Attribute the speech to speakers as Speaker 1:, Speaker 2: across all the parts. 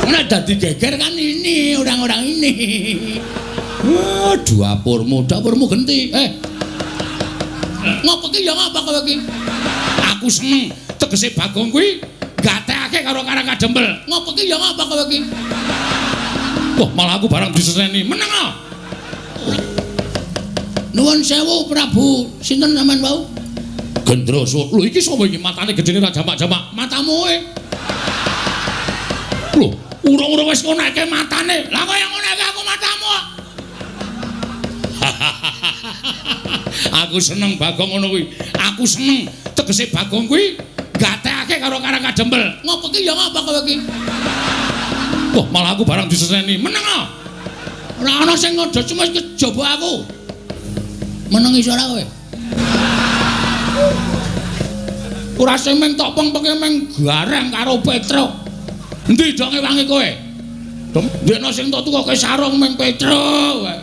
Speaker 1: Nek dadi geger kan ini orang-orang ini. Wah, dapurmu, dapurmu genti. Ngopo ki ya ngapa kowe ki? Aku seneng tegese Bagong kuwi gatekake karo Karang Kadempel. Ngopo ki ya ngapa kowe ki? Wah, malah aku barang diseseni. Meneng ah. Nuwun sewu Prabu, sinten sampean wau? Gendroso. Lho iki sapa iki matane gedene ra jamak-jamak? Matamu e. Lho, urung-urung wis ngoneke matane. Lah kaya ngoneke aku matamu. Aku seneng Bagong ngono kuwi. Aku seneng tegese Bagong kuwi gatekake karo Karang Kadempel. Ngopo ki ya ngapa kowe ki? Wah, malah aku barang diseseni. Meneng ah. Ora ana sing ngodo cuma kejaba aku. Meneng iso ora kowe? Ora sing meng tok pengpenge meng gareng karo Petruk. Endi dong ngewangi kowe? Ndekno sing tok tukoke sarung meng Petruk wae.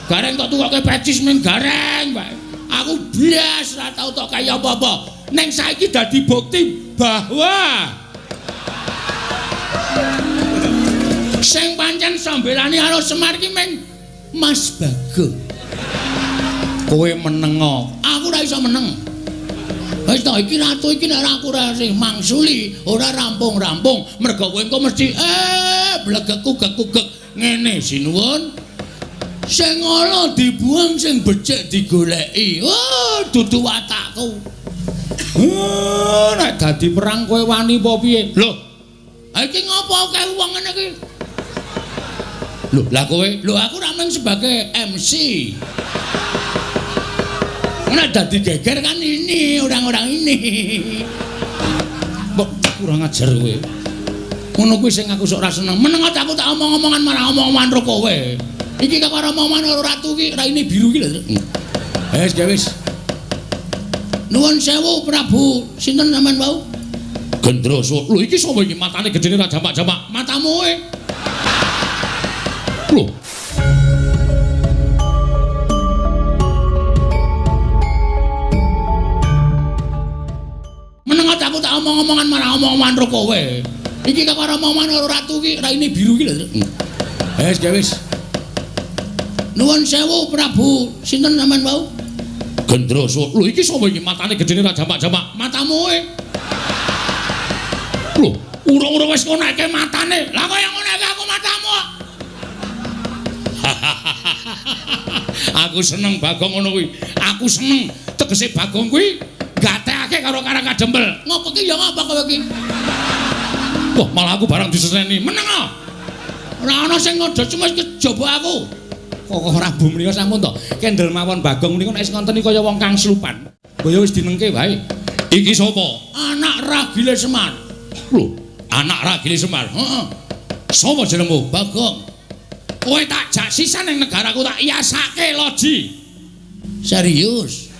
Speaker 1: Gareng tok tukoke pecis meng gareng wae. Aku blas ora tau tok kaya apa-apa. Ning saiki dadi bukti bahwa sing pancen sambelani karo Semar ki meng Mas Bagong. Kowe menengo. Aku ora iso meneng. Wis to iki ratu iki nek aku ora sing mangsuli, ora rampung-rampung. Mergo kowe engko mesti blegekku gekugek ngene sinuwun. Sing ala dibuang, sing becik digoleki. Oh, dudu watakku. Nek dadi perang kowe wani apa piye? Lho. Ha iki ngopo akeh wong ngene iki? Lho, lah kowe? Lho aku ra mung sebagai MC. Nek dadi geger kan ini orang-orang ini. Mbok kurang ajar kowe. Ngono kuwi sing aku sok ra seneng. Meneng aku tak omong-omongan malah omong-omongan karo kowe. Iki karo omongan karo ratu ki raine biru ki lho. Wis wis. Nuwun sewu Prabu, sinten sampean wau? Gendroso. Lho iki sapa iki matane gedene ra jamak-jamak? Matamu e. Lho. Meneng aku tak omong-omongan malah omong-omongan karo kowe. Iki karo omongan karo ratu ki raine biru ki lho. Wis wis. Nuwun sewu Prabu, sinten sampean wau? Gendroso. Lho iki sapa iki matane gedene ra jamak-jamak? Matamu e. Lho, urung-urung wis ngoneke matane. Lah kaya ngoneke aku matamu. Aku seneng Bagong ngono kuwi. Aku seneng tegese Bagong kuwi gatekake karo Karang Kadempel. Ngopo ki ya ngapa kowe ki? Wah, malah aku barang diseseni. Meneng ah. Ora ana sing ngodo cuma kejaba aku. Kok Prabu menika sampun to. Kendel mawon Bagong menika nek wis ngonten iki kaya wong kang slupan. Mbok wis dinengke wae. Iki sapa? Anak ragile Semar. Lho, anak ragile Semar. Heeh. Sapa jenengmu? Bagong. Kowe tak jak sisan ning negaraku tak yasake loji. Serius?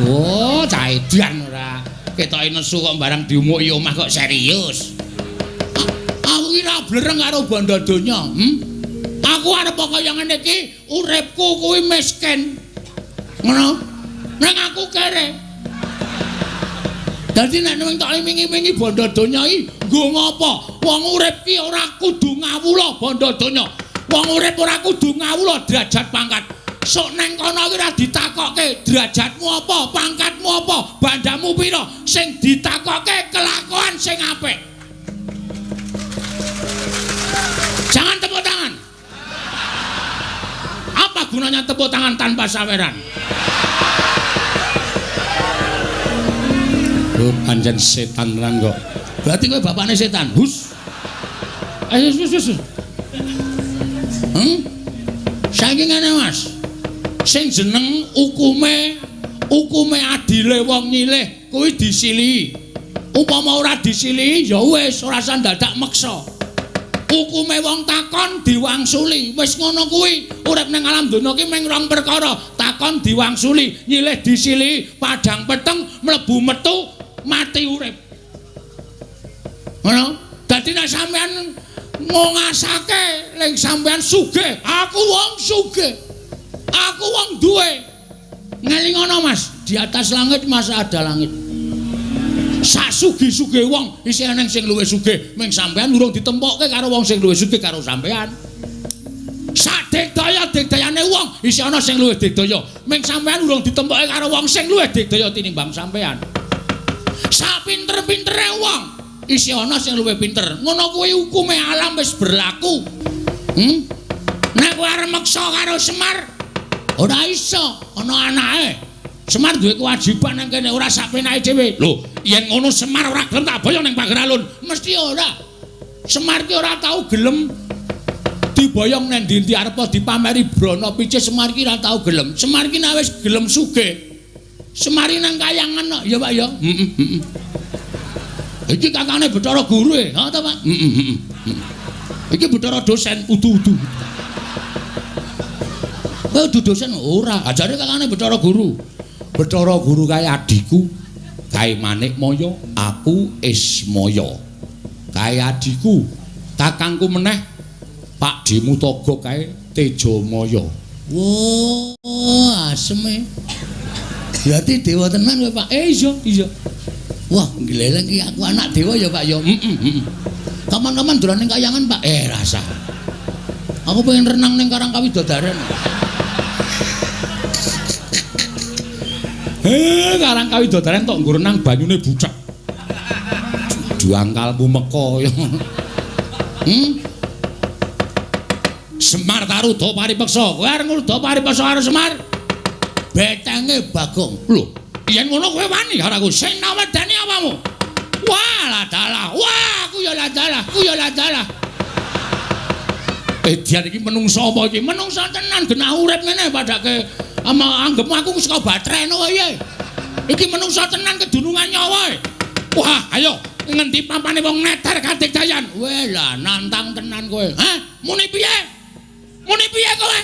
Speaker 1: Oh, cah edan ora. Ketoke nesu kok barang diumuki omah kok serius. Aku ki ra blereng karo bondo donya, Aku arep kaya ngene iki, uripku kuwi miskin. Ngono? Nang aku kere. Dadi nek ning tok wingi-wingi bondo donya iki nggo ngopo? Wong urip ki ora kudu ngawula bondo donya. Wong urip ora kudu ngawula derajat pangkat. Sok neng kono ki ora ditakokke derajatmu apa, pangkatmu apa, bandamu pira. Sing ditakokke kelakuan sing apik. Jangan tepuk tangan. Apa gunanya tepuk tangan tanpa saweran? Lho pancen setan tenan kok. Berarti kowe bapakne setan. Hus. Ayo wis wis. Saiki ngene Mas. Sing jeneng hukume adile wong nyilih kuwi disilihi. Upama ora disilihi ya wis ora usah dadak meksa. Hukume wong takon diwangsuli. Wis ngono kuwi. Urip ning alam donya ki mung rong perkara, takon diwangsuli, nyilih disilihi, padhang peteng mlebu metu mati urip. Ngono. Dadi nek sampean ngongasake ling sampean sugih, aku wong sugih. Aku wong duwe. Ngelingono Mas, di atas langit masa ada langit. Sak sugih-sugih wong isih eneng sing luwih sugih, ming sampean urung ditempokke karo wong sing luwih sugih karo sampean. Sak digdaya-digdayane wong isih ana sing luwih digdaya, ming sampean urung ditempokke karo wong sing luwih digdaya tinimbang sampean. Sak pinter-pintere wong isih ana sing luwih pinter. Ngono kuwi hukume alam wis berlaku. Nek kowe arep meksa karo Semar ora iso, ana anake. Semar duwe kewajiban nang kene ora sak penake dhewe. Lho, yen ngono Semar ora gelem tak boyong ning pager alun. Mesti ora. Semar ki ora tau gelem diboyong nang ndi-ndi arep dipameri brana picis, Semar ki ora tau gelem. Semar ki nek wis gelem sugih. Semar ki nang kayangan kok, ya Pak ya. Heeh, heeh. Iki kakane Bathara Guru e, ha ta Pak? Heeh, heeh. Iki Bathara dosen udu-udu. Kowe udu dosen ora, ajare kakane Bathara Guru. Bathara Guru kae adhiku, kae Manikmaya, aku Ismaya. Kae adhiku, kakangku meneh Pak Dimutaga kae Tejamaya. Wah, aseme. Berarti dewa tenan kowe, Pak. Iya, iya. Wah, ngleleng iki aku anak dewa ya, Pak ya. Heeh, heeh. Kapan-kapan dolan ning kayangan, Pak. Rasa. Aku pengen renang ning Karang Kawidodaren. Karang Kawidodaren tok nggo renang banyune bucek. Juangkalmu meka ya. Semar taruda paripeksa. Kowe arep ngruda paripeksa karo Semar? Betenge Bagong. Lho, yen ngono kowe wani karo aku. Sing nawedani apamu? Wah, lah dalah. Wah, aku ya lah dalah, aku ya lah dalah. Edian iki menungso apa iki? Menungso tenan genah urip ngene padake ama anggepmu aku saka batreno wae. Iki menungso tenan kedunungan nyawa. Wah, ayo ngendi pampane wong neter kadigdayan? Weh lah nantang tenan kowe. Hah? Muni piye? Muni piye kowe?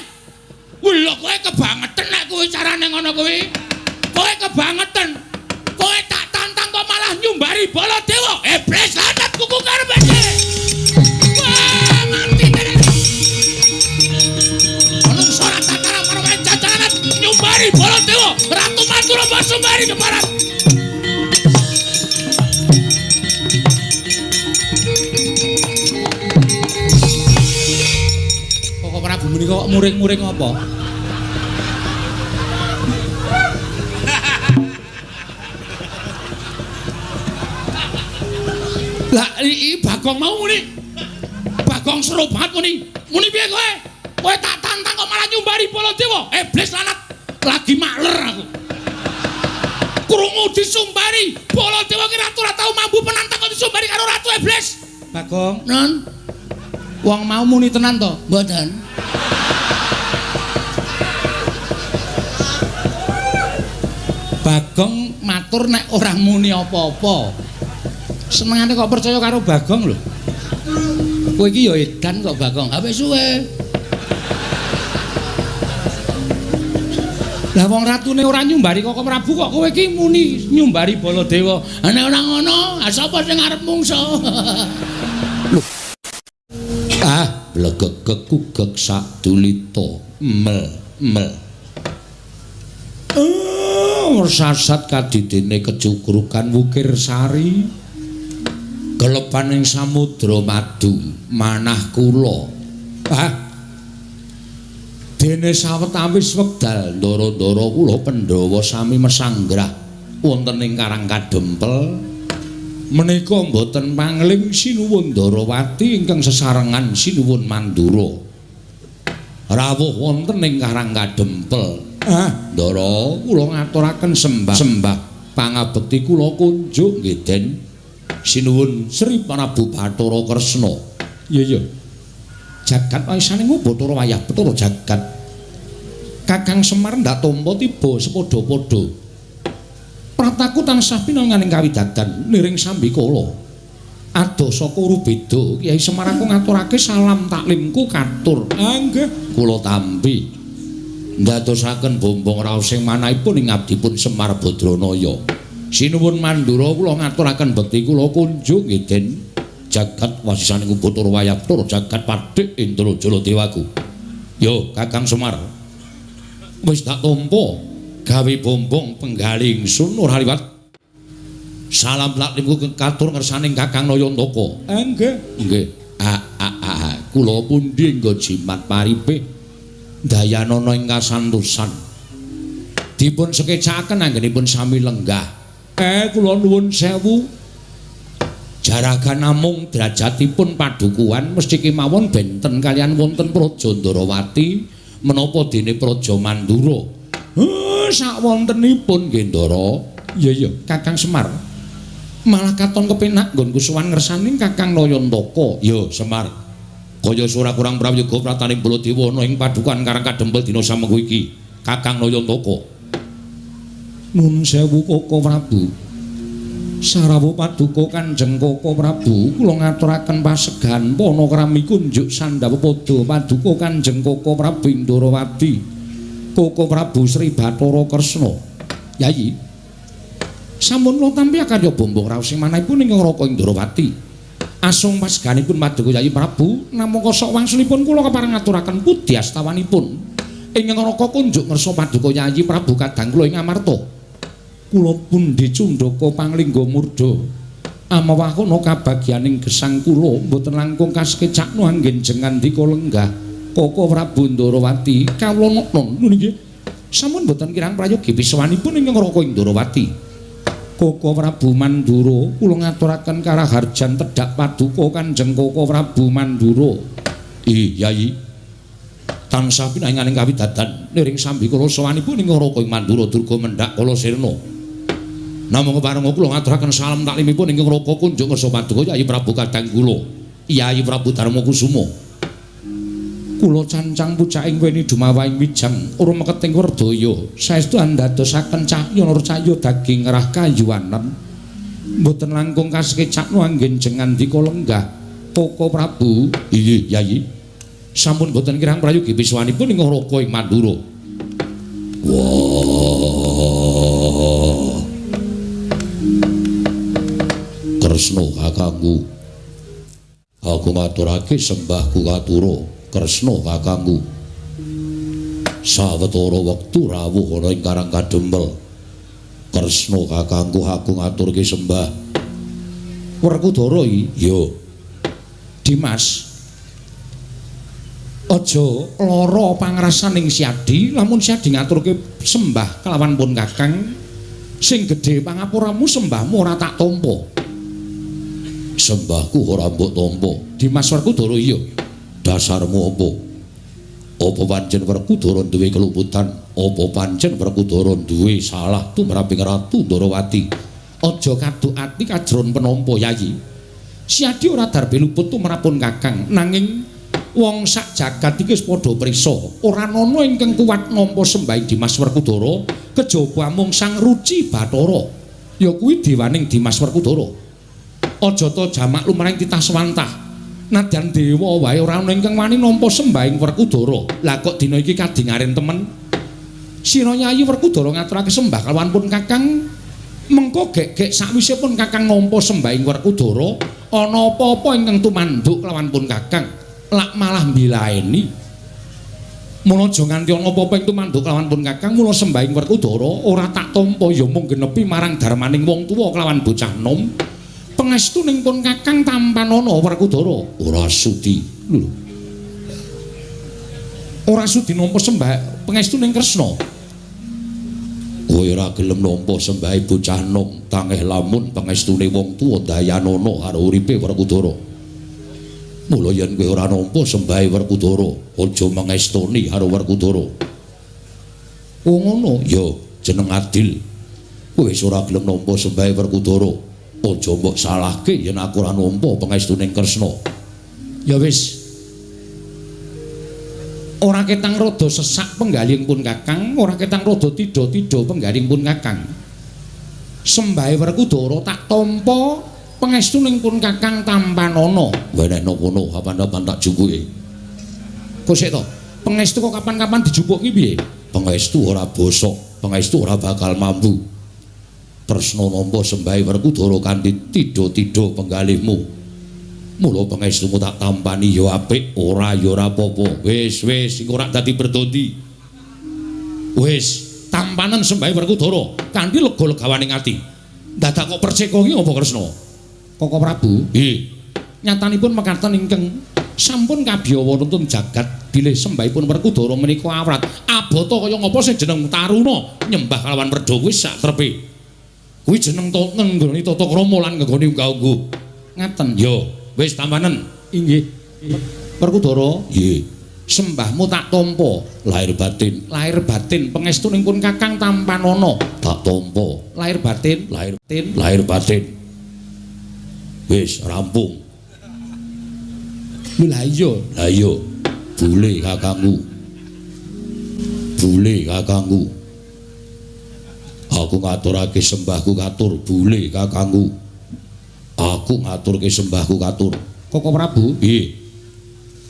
Speaker 1: Lho kowe kebangetan nek kuwi carane ngono kuwi. Kowe kebangetan. Kowe tak tantang kok malah nyumbari Baladewa. Iblis lanat kuku karepe. Wah, mati tenan. Menungso ora tataran marang jajaran nyumbari Baladewa. Ratu Madura mbok sumbari keparat. Kok Prabu menika kok muring-muring apa? Lah iki Bagong mau muni. Bagong seru banget muni. Muni piye kowe? Kowe tak tantang kok malah nyumbari Baladewa. Iblis lanat lagi makler aku. Krungu disumbari Baladewa ki ratu ora tau mambu penantang kok disumbari karo ratu iblis. Bagong, non. Wong mau muni tenan to? Mboten. Bagong matur nek ora muni apa-apa. Senengane kok percaya karo Bagong lho. Kowe iki ya edan kok Bagong. Ha wis suwe. Lah wong ratune ora nyumbari Koko Prabu kok kowe iki muni nyumbari Baladewa. Ha nek ora ngono, ha sapa sing arep mungsa? Lho. Ah, blegegeg kugeg sadulita mel mel. Sasat kadidene kecukrukan wukir sari. Gelepaning samudra madu manah kula. Ah. Dene sawetawis wekdal ndara-ndara kula Pandhawa sami mesanggrah wonten ing Karang Kadempel. Menika mboten pangling Sinuwun Ndarawati ingkang sesarengan Sinuwun Mandura. Rawuh wonten ing Karang Kadempel. Ah, Ndara, kula ngaturaken sembah pangabekti kula kunjuk nggih Den. Sinuwun Sri Prabu Bathara Kresna. Iya iya. Jagat waisaning Bathara wayah Bathara jagat. Kakang Semar ndak tampa tiba sepadha-padha. Prataku tansah pinanganing kawidadan niring sambikala. Adoh saka Rubeda, Kyai Semar aku ngaturake salam taklimku katur. Ah nggih, kula tampi. Ndadosaken bombong raos sing manahipun ing abdipun Semar Badranaya. Sinuwun Mandura kula ngaturaken bekti kula kunjuk nggih Den. Jagat wasisaning Bathara wayah Bathara jagat padhek Indra Jala Dewaku. Yo Kakang Semar. Wis tak tampa gawe bombong penggali ingsun ora liwat Salam taklimku katur ngersaning Kakang Nayantaka. Nggih. Nggih. Kula pundi nggo jimat paripe dayanana ing kasantosan. Dipun sekecakaken anggenipun sami lenggah. Kula nuwun sewu. Jaragan namung derajatipun padukuhan mesti kemawon benten kalian wonten Praja Ndarawati menapa dene Praja Mandura. Sakwontenipun nggih Ndara. Iya iya, Kakang Semar. Malah katon kepenak nggonku sowan ngersaning Kakang Nayantaka. Ya, Semar. Kaya ora kurang prayoga prataning Baladewa ana ing padukuhan Karang Kadempel dina samengko iki. Kakang Nayantaka. Nun sewu Koko Prabu. Sarawuh paduka Kanjeng Koko Prabu, kula ngaturaken pasegan panakrami kunjuk sandhawa padha paduka Kanjeng Koko Prabu Ndorowati. Koko Prabu Sri Bathara Kresna. Yayi. Sampun kula tampi akarya bombong raos sing manahipun ingkang Raka Indrawati. Asung paseganipun paduka Yayi Prabu, namung kosok wangsulipun kula kepareng ngaturaken pudyastawanipun ingkang Raka kunjuk ngersa paduka Yayi Prabu kadang kula ing amarta. Kula pundi cundhaka panglingga murda amawahana kabagyaning gesang kula mboten langkung kasekecakno anggen jengandika lenggah Koko Prabu Ndorowati kawula noknon nggih sampun mboten kirang prayogi pisawanipun ingkang Raka Indrawati. Koko Prabu Mandura kula ngaturaken karaharjan tedhak paduka Kanjeng Koko Prabu Mandura. Yayi tansah pinainganing kawidadan niring sambikala sawanipun ingkang Raka ing Mandura durga mendhak kala sirna. Namung kepareng kula ngaturaken salam taklimipun ingkang Raka kunjuk ngersa paduka Yayi Prabu kadang kula, Yayi Prabu Darma Kusuma. Kula cancang pucaking weni dumawahing wijang ora meketing werdaya saestu andadosaken cahya nur cahya daging rah kayuwanen mboten langkung kasekecakno anggen jengandika lenggah Koko Prabu. Inggih Yayi sampun mboten kirang prayogi pisuwanipun ingkang Raka ing Mandura. Wah, Kresna kakangku, aku ngaturake sembahku katura Kresna kakangku. Sawetara wektu rawuh ana ing Karang Kadempel. Kresna kakangku, aku ngaturke sembah. Werkudara iki? Ya. Dimas, aja lara pangrasaning Siadi lamun Siadi ngaturke sembah kelawan pun kakang sing gedhe pangapuramu sembahmu ora tak tampa. Sembahku ora mbok tampa. Dimas Werkudara iya. Dasarmu apa? Apa pancen Werkudara duwe keluputan? Apa pancen Werkudara duwe salah tumraping Ratu Ndarawati? Aja kaduk ati kajron penampa Yayi. Siadi ora darbe luput tumrapun kakang, nanging wong sak jagat iki wis padha prisa. Ora ana ingkang kuat nampa sembahing Dimas Werkudara kejaba amung Sang Ruci Bathara. Ya kuwi dewaning Dimas Werkudara. Aja ta jamak lumrahing titah swantah. Nadyan dewa wae ora ana ingkang wani nampa sembahing Werkudara. Lah kok dina iki kadingaren temen? Sira Yayi Werkudara ngaturake sembah kalawan pun kakang, mengko gek-gek sakwise pun kakang nampa sembahing Werkudara, ana apa-apa ingkang tumanduk kelawan pun kakang, lak malah mbilaeni. Mula aja nganti ana apa-apa ing tumanduk kelawan pun kakang, mula sembahing Werkudara ora tak tampa ya mung genepi marang darmaning wong tuwa kelawan bocah nom. Pangestuning pun kakang tampanana Werkudara. Ora sudi. Lho. Ora sudi nampa sembah pangestuning Kresna. Kowe ora gelem nampa sembahe bocah nom, tangeh lamun pangestune wong tuwa dayanana karo uripe Werkudara. Mula yen kowe ora nampa sembahe Werkudara, aja mangestoni karo Werkudara. Oh ngono, ya jeneng adil. Kowe wis ora gelem nampa sembahe Werkudara, aja mbok salahke yen aku ora nampa pangestuning Kresna. Ya wis. Ora ketang rada sesak penggalih pun kakang, ora ketang rada tidha-tidha penggalih pun kakang. Sembahe Werkudara tak tampa pangestuning pun kakang tampanana. Wenehno kono kapan-kapan tak jupuke. Kok sik to? Pangestu kok kapan-kapan dijupuk ki piye? Pangestu ora bosok, pangestu ora bakal mampu. Kresna nampa sembahe Werkudara kanthi tidha-tidha penggalihmu. Mula pangestumu tak tampani ya apik, ora ya ora apa-apa. Wis wis iku ora dadi berdondi. Wis tampanen sembahe Werkudara kanthi lega-legawaning ati. Dadak kok perceka iki apa Kresna? Koko Prabu, nggih. Nyatanipun mekaten ingkang sampun kabiyawa nuntun jagat bilih sembahipun Werkudara menika awrat. Abota kaya ngapa sing jeneng taruna nyembah kalawan werda kuwi sak trepe. Kuwi jeneng to ngenggoni tata krama lan ngenggoni unggah-ungguh. Ngaten. Yo, wis tampanen. Inggih. Werkudara, nggih. Sembahmu tak tampa lahir batin, lahir batin pangestunipun Kakang tampanana tak tampa lahir batin, lahir batin, lahir batin. Wis rampung. Lha iya, lha iya. Bule kakangku. Bule kakangku. Aku ngaturake sembahku katur bule kakangku. Aku ngaturke sembahku katur. Koko Prabu, nggih.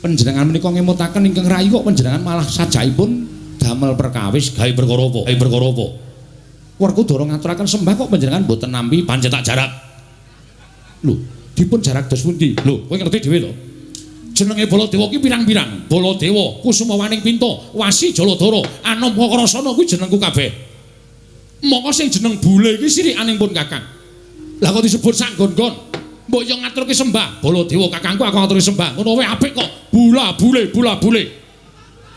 Speaker 1: Panjenengan menika ngemutaken ingkang rayi kok panjenengan malah sajaipun damel perkawis gawe perkara apa? Gawe perkara apa? Werkudara ngaturaken sembah kok panjenengan mboten nampi pancen tak jarak. Lho, dipun jarak dos pundi? Lho, kowe ngerti dhewe to? Jenenge Baladewa ki pirang-pirang. Baladewa, Kusumawaning Pinta, Wasi Jaladara, Anom Kakrasana kuwi jenengku kabeh. Mongko sing jeneng bule iki sirikaning pun Kakang. Lah kok disebut sak nggon-nggon? Mbok yo ngaturke sembah Baladewa kakangku aku ngaturke sembah. Ngono wae apik kok. Bula bule, bula bule.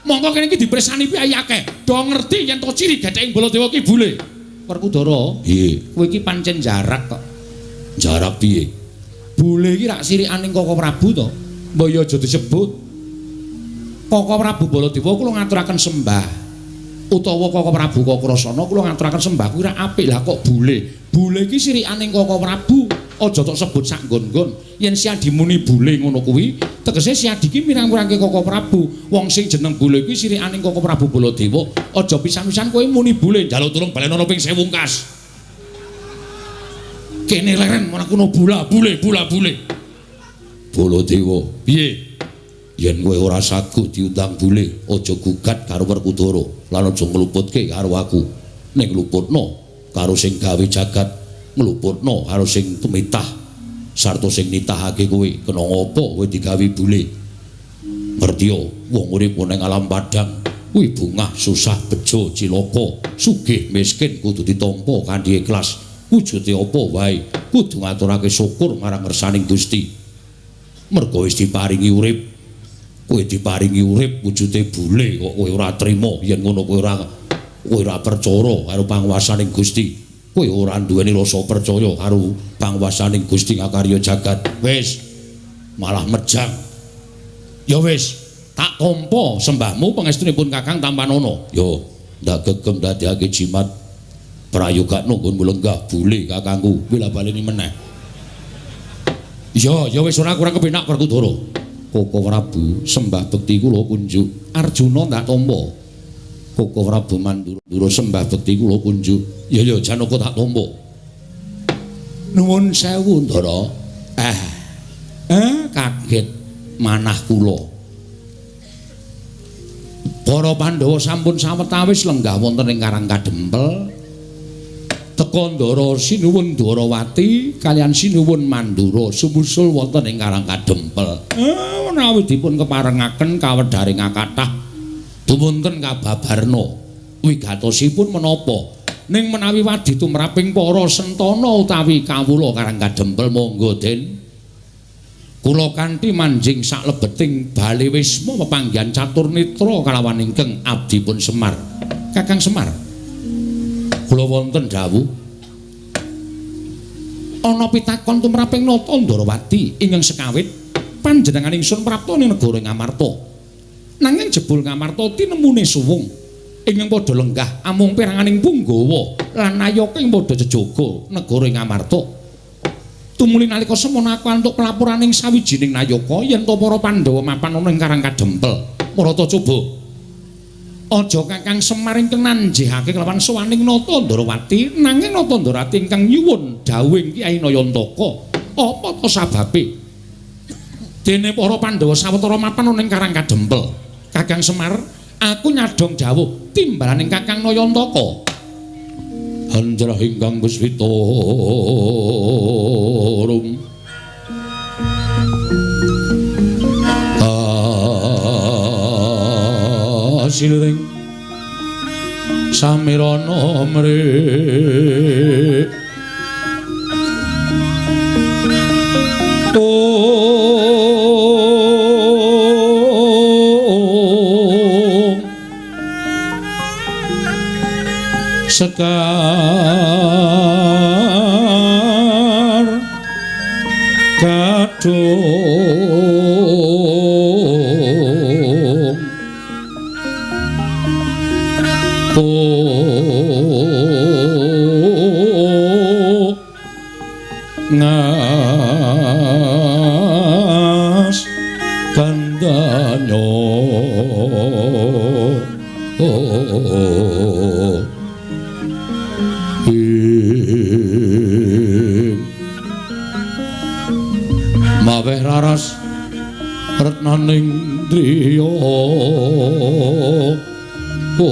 Speaker 1: Mongko kene iki dipresani piye akeh. Do ngerti yen to ciri getheke Baladewa ki bule. Werkudara, nggih. Kowe iki pancen jarak kok. Jarak piye? Bule iki rak sirikaning Koko Prabu to. Mbok yo aja disebut. Koko Prabu Baladewa kula ngaturaken sembah. Utawa Koko Prabu Kakrasana kula ngaturaken sembah kuwi rak apik. Lah kok bule? Bule iki sirikaning Koko Prabu. Aja tok sebut sak nggon-nggon. Yen Siadi muni bule ngono kuwi, tegese Siadi ki mirang-mirangke Koko Prabu. Wong sing jeneng bule kuwi sirikaning Koko Prabu Baladewa. Aja pisan-pisan kowe muni bule, njaluk tulung balenono ping 1000 kas. Kene leren ora kuno bula bule, bula bule. Baladewa, piye? Yen kowe ora saguh diundang bule, aja gugat karo Werkudara lan aja ngluputke karo aku. Ning luputno karo sing gawe jagat, ngluputno karo sing tumitah sarta sing nitahake kowe. Kena ngapa kowe digawe bule? Ngerti yo, wong urip ning alam padang kuwi bungah susah bejo cilaka, sugih miskin kudu ditampa kanthi ikhlas. Wujude apa wae kudu ngaturake syukur marang ngersaning Gusti. Merga wis diparingi urip, kowe diparingi urip wujude bule kok kowe ora trima. Yen ngono kowe ora percaya karo panguwasaning Gusti. Kowe ora duweni rasa percaya karo panguwasaning Gusti ngakarya jagat. Wis malah mejang. Ya wis, tak tampa sembahmu pangestunipun Kakang tampanana. Yo, ndak gegem dadekake jimat prayogakno nggonmu lenggah bule kakangku. Wila baleni meneh. Ya, ya wis ora kurang kepenak Werkudara. Koko Prabu sembah bekti kula kunjuk. Arjuna ndak tampa. Koko Prabu Mandura sembah bekti kula kunjuk. Ya ya Janaka tak tampa. Nuwun sewu Ndara. Kaget manah kula. Para Pandhawa sampun sawetawis lenggah wonten ing Karang Kadempel. Teka Ndara sinuwun Dwarawati kaliyan sinuwun Mandura sumusul wonten ing Karang Kadempel. Menawi dipun keparengaken kawedharing kathah dumunten kababarna wigatosipun menapa? Ning menawi wadi tumraping para sentana utawi kawula Karang Kadempel monggo Den. Kula kanthi manjing saklebeting bale wisma pepanggihan catur netra kalawan ingkang abdipun Semar. Kakang Semar, kula wonten dawuh ana pitakon tumraping Nata Ndrawati ingkang sekawit panjenengan ingsun prapta ning negara Ngamarta. Nanging jebul Ngamarta tinemune suwung ingkang padha lenggah amung peranganing punggawa lan nayaka ing padha jejaga negara Ngamarta. Tumuli nalika semono aku antuk pelapuraning sawijining nayaka yen to para Pandhawa mapan ana ing Karang Kadempel. Marata coba aja Kakang Semar ingkang nanjihake kelawan sowaning Nata Ndrawati, nanging Nata Ndrawati ingkang nyuwun dawuhing Kyai Nayantaka. Apa to sababe? Dene para Pandhawa sawetara mapan ana ing Karang Kadempel. Kakang Semar, aku nyadhong dawuh timbalaning Kakang Nayantaka. Anjrah ingkang kuswita rum asiliring samirana mrik Sekar kadung ngas kandanyo maweh raras retnaning driya om om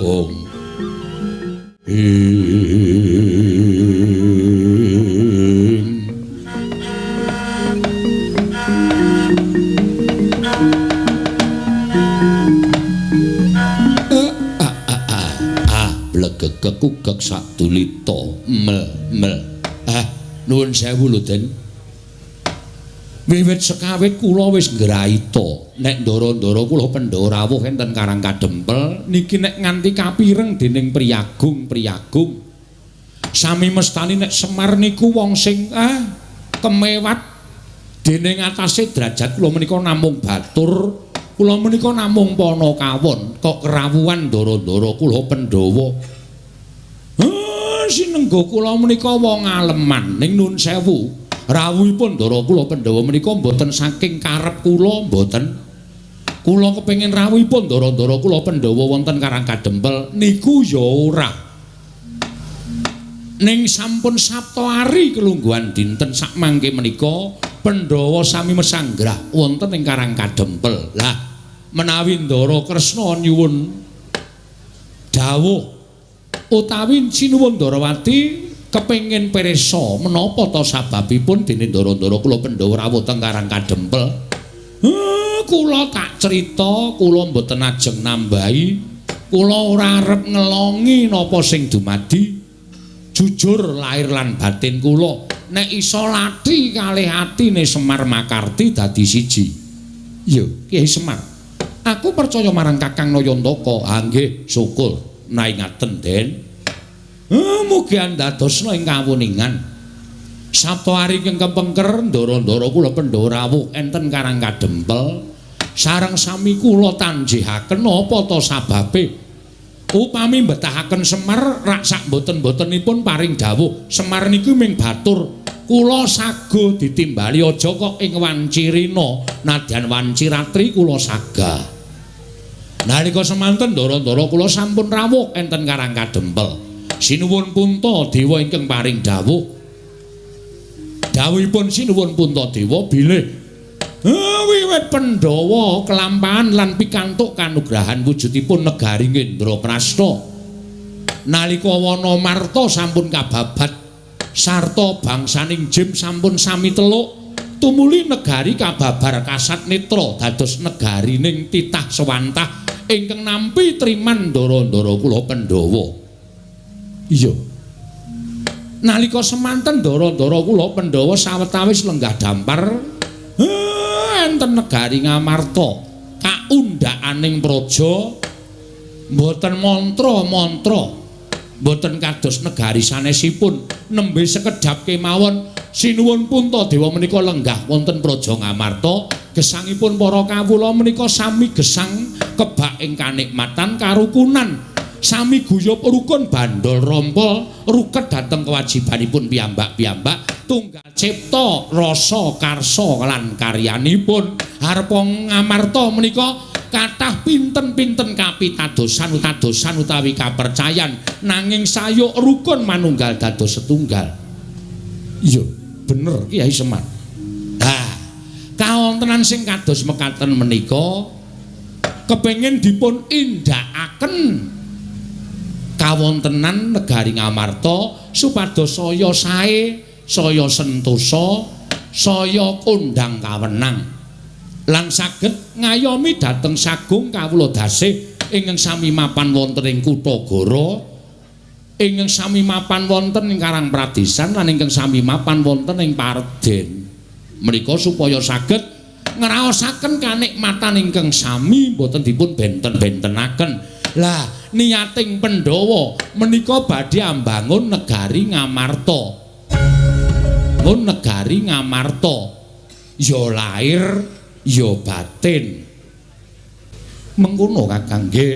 Speaker 1: om ing blegegek sadulita mel mel. Ah, nuwun sewu lho Den. Wiwit sekawit kula wis ngraita nek ndara-ndara kula Pandhawa rawuh enten Karang Kadempel niki nek nganti kapireng dening priyagung-priyagung. Sami mestani nek Semar niku wong sing kemewat dening atase derajat kula menika namung batur, kula menika namung panakawon kok kerawuhan ndara-ndara kula Pandhawa. Sinengga kula menika wong aleman ning nun sewu. Rawuhipun ndara kula Pandhawa menika mboten saking karep kula mboten. Kula kepengin rawuhipun ndara-ndara kula Pandhawa wonten Karang Kadempel niku ya ora. Ning sampun sapta ari kelungguhan dinten sakmangke menika Pandhawa sami mesanggrah wonten ing Karang Kadempel. Lah menawi Ndara Kresna nyuwun dawuh utawi sinuwun Ndarawati kepengin pirsa menapa ta sababipun dene ndara-ndara kula Pandhawa rawuh teng Karang Kadempel. Kula tak crita, kula mboten ajeng nambahi, kula ora arep ngelongi napa sing dumadi. Jujur lahir lan batin kula nek iso lati kalih atine Semar Makarti dadi siji. Iya, Kyai Semar. Aku percaya marang Kakang Nayantaka. Ha nggih, syukur naingaten, Den. Mugi andadosna ing kawuningan. Sabta ari ingkang kepengker ndara-ndara kula Pandhawa rawuh enten Karang Kadempel sareng sami kula tanjihaken apa ta sababe upami mbetahaken Semar rak sak mboten-mbotenipun paring dawuh Semar niku ming batur kula sago ditimbali aja kok ing wancirina nadyan wanciratri kula saga. Nalika semanten ndara-ndara kula sampun rawuh enten Karang Kadempel. Sinuwun Puntadewa ingkang paring dawuh. Dawuhipun Sinuwun Puntadewa bilih wiwit Pandhawa kelampahan lan pikantuk kanugrahan wujudipun negari Indraprasta. Nalika Wanamarta sampun kababat sarta bangsaning Jim sampun sami teluk, tumuli negari kababar kasat netra dados negarining titah sewantah ingkang nampi triman ndara-ndara kula Pandhawa. Iya. Nalika semanten ndara-ndara kula Pandhawa sawetawis lenggah dampar enten negari Ngamarta kaundhakaning praja mboten mantra-mantra, mboten kados negari sanesipun, nembe sekedhap kemawon Sinuwun Puntadewa menika lenggah wonten praja Ngamarta, gesangipun para kawula menika sami gesang kebak ing kanikmatan karukunan, sami guyub rukun bandol rompol ruket dhateng kewajibanipun piyambak-piyambak tunggal cipta rasa karsa lan karyanipun. Harpa Ngamarta menika kathah pinten-pinten kapitadosan utadosan utawi kapercayan nanging sayuk rukun manunggal dados setunggal. Iya, bener Kyai Semar. Ha, kawontenan sing kados mekaten menika kepengin dipun indhakaken kawontenan negari Ngamarta supados saya sae, saya sentosa, saya kondhang kawenang lan saged ngayomi dhateng sagung kawula dasih ingkang sami mapan wonten ing kutha Goro Ingkang sami mapan wonten ing Karang Pradesan lan ingkang sami mapan wonten ing Parden. Menika supaya saged ngraosaken kanikmatan ingkang sami boten dipun benten-bentenaken. Lah niating Pandhawa menika badhe ambangun negari Ngamarta. Bangun negari Ngamarta. Ya lair ya batin. Mengkono Kakang nggih.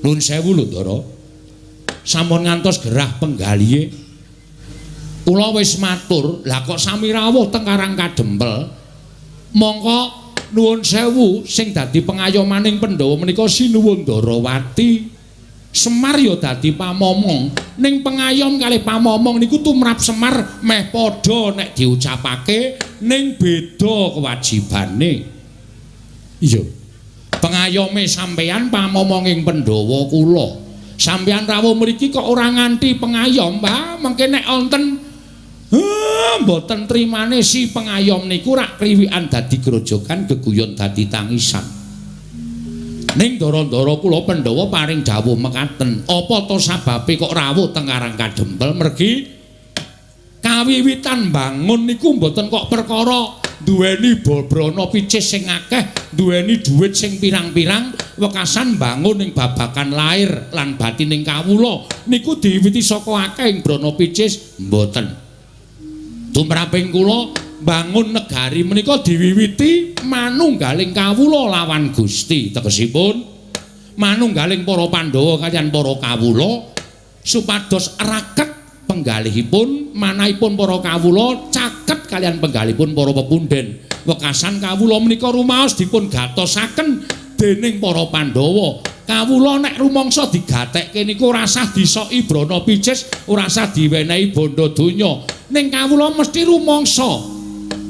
Speaker 1: Nuwun sewu lho Ndara. Sampun ngantos gerah penggalihe. Kula wis matur, lah kok sami rawuh teng Karang Kadempel. Mongko nuwun sewu sing dadi pengayomaning Pandhawa menika Sinuwun Ndarawati. Semar ya dadi pamomong. Ning pengayom kalih pamomong niku tumrap Semar meh padha nek diucapake ning beda kewajibane. Iya. Pengayome sampeyan pamomonging Pandhawa kula. Sampeyan rawuh mriki kok ora nganti pengayom, wah mengke nek wonten mboten trimane si pengayom niku rak kriwikan dadi grojogan geguyon dadi tangisan. Ning ndara-ndara kula Pandhawa paring dawuh mekaten, apa to sababe kok rawuh teng Karang Kadempel? Mergi kawiwitan bangun niku mboten kok perkara duweni brana picis sing akeh, duweni dhuwit sing pirang-pirang, wekasan bangun ing babagan lair lan batining kawula niku diwiwiti saka akeh ing brana picis mboten. Tumraping kula bangun negari menika diwiwiti manunggaling kawula lawan Gusti, tegesipun manunggaling para Pandhawa kaliyan para kawula supados raket penggalihipun manahipun para kawula caket kaliyan penggalihipun para pepundhen. Wekasan kawula menika rumaos dipun gatosaken dening para Pandhawa. Kawula nek rumangsa digatekke niku ora sah disoki brana picis, ora sah diwenehi bondo donya. Ning kawula mesti rumangsa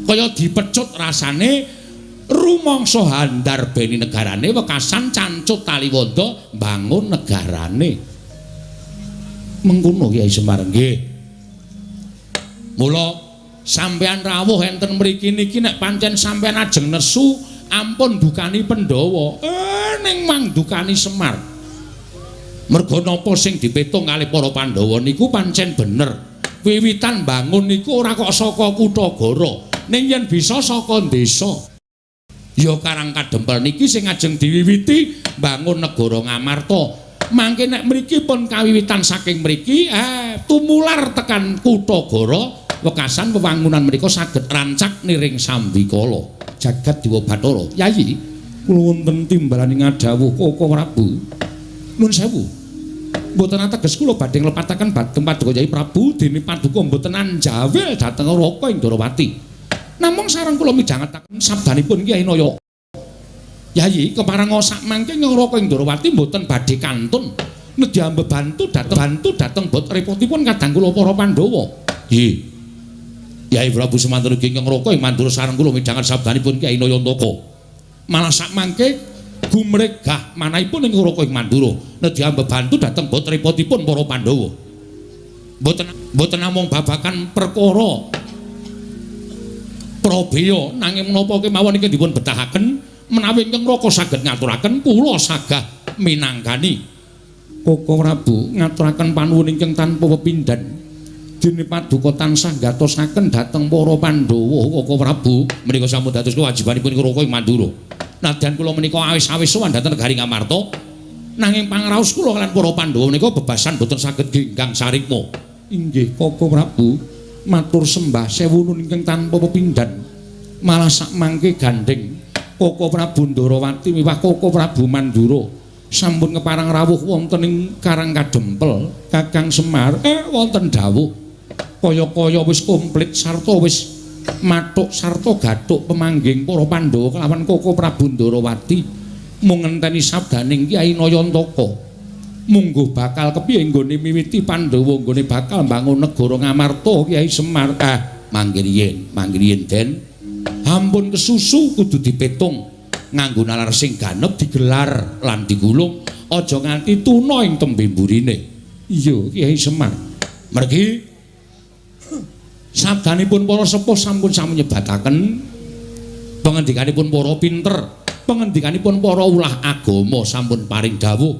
Speaker 1: kaya dipecut rasane rumangsa handarbeni negarane wekasan cancut taliwonda mbangun negarane. Mengkono Kyai Semar nggih. Mula sampeyan rawuh enten mriki niki nek pancen sampeyan ajeng nesu ampun dukani Pandhawa. Ning mangdukani Semar. Merga napa sing dipetung kalih para Pandhawa niku pancen bener. Wiwitan bangun niku ora kok saka Kutagara, ning yen bisa saka desa. Ya Karang Kadempel niki sing ajeng diwiwiti bangun negara Ngamarta. Mangke nek mriki pun kawiwitan saking mriki, tumular tekan Kutagara, wekasan wewangunan mriku saged rancak niring sambikala. Jagat Dewa Bathara. Yayi, kula wonten timbalane ngadhawuh Koko Prabu. Nuwun sewu. Mboten ateges kula badhe nglepataken bateng Paduka Yayi Prabu dene paduka mboten anjawil dhateng Raka ing Ndarawati. Namung sareng kula midhangetaken sabdanipun Kyai Naya. Yayi kepareng sak mangke Raka ing Ndarawati mboten badhe kantun nedya mbebantu dhateng bot repotipun kadang kula para Pandhawa. Nggih. Yayi Prabu semanten ugi ingkang Raka ing Mandura sareng kula midhanget sabdanipun Kyai Nayantaka. Malah sak mangke gumregah manahipun ing Raka ing Mandura nedya mbebantu dhateng bot repotipun para Pandhawa. Mboten namung babagan perkara prabeya nanging menapa kemawon iki dipun betahaken menawi ingkang Raka saged ngaturaken kula sagah minangkani. Koko Prabu ngaturaken panuwun ingkang tanpa pepindhan. Dene paduka tansah gatosaken dhateng para Pandhawa Koko Prabu menika sampun dados kewajibanipun Raka ing Mandura. Nadyan kula menika awis-awis sowan dhateng negari Ngamarta, nanging pangraos kula kaliyan para Pandhawa menika bebasan boten saged genggang sarikma. Inggih Koko Prabu, matur sembah sewu nun ingkang tanpa pepindhan. Malah sak mangke gandheng Koko Prabu Ndarawati miwah Koko Prabu Mandura sampun keparang rawuh wonten ing Karang Kadempel. Kakang Semar wonten dawuh kaya-kaya wis komplit sarta wis mathuk sarta gathuk pemangging para Pandhawa kelawan Koko Prabu Ndarawati mung ngenteni sabdaning Kyai Nayantaka. Mungguh bakal kepiye nggone miwiti Pandhawa nggone bakal mbangun negara Ngamarta Kyai Semar. Mangke riyin Den. Ampun kesusu kudu dipetung nganggo nalar sing ganep digelar lan digulung aja nganti tuna ing tembe mburine. Iya Kyai Semar. Mergi sabdanipun para sepuh sampun sami nyebataken pangendikanipun para pinter, pangendikanipun para ulah agama sampun paring dawuh.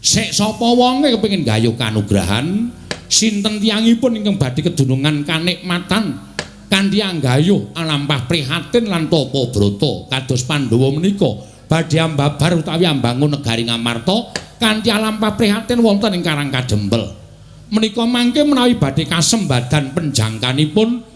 Speaker 1: Sik sapa wonge kepengin gayuh kanugrahan, sinten tiyangipun ingkang badhe kedunungan kanikmatan kanthi anggayuh alampah prihatin lan tapa brata kados Pandhawa menika badhe ambabar utawi ambangun negari Ngamarta kanthi alampah prihatin wonten ing Karang Kadempel. Menika mangke menawi badhe kasembadan penjangkanipun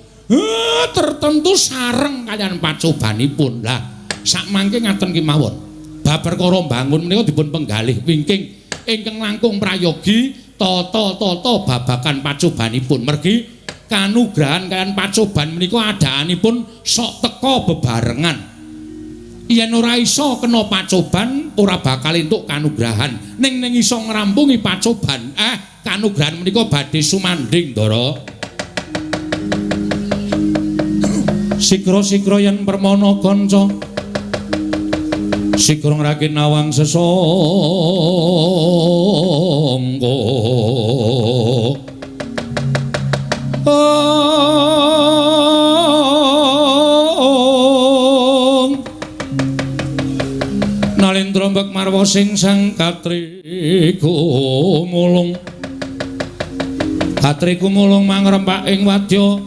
Speaker 1: tertentu sareng kaliyan pacobanipun. Lah sakmangke ngaten kemawon. Bab perkara mbangun menika dipun penggalih wingking ingkang langkung prayogi tata-tata babagan pacobanipun. Mergi kanugrahan kaliyan pacoban menika adaanipun sok teka bebarengan. Yen ora iso kena pacoban ora bakal entuk kanugrahan. Ning ning iso ngrampungi pacoban, kanugrahan menika badhe sumandhing, Ndara. Sikra-sikra yen permana kanca, sikra ngragin nawang sesangka. Nalendra mbek marwa sing sang katriku mulung, katriku mulung mangrempak ing wadya.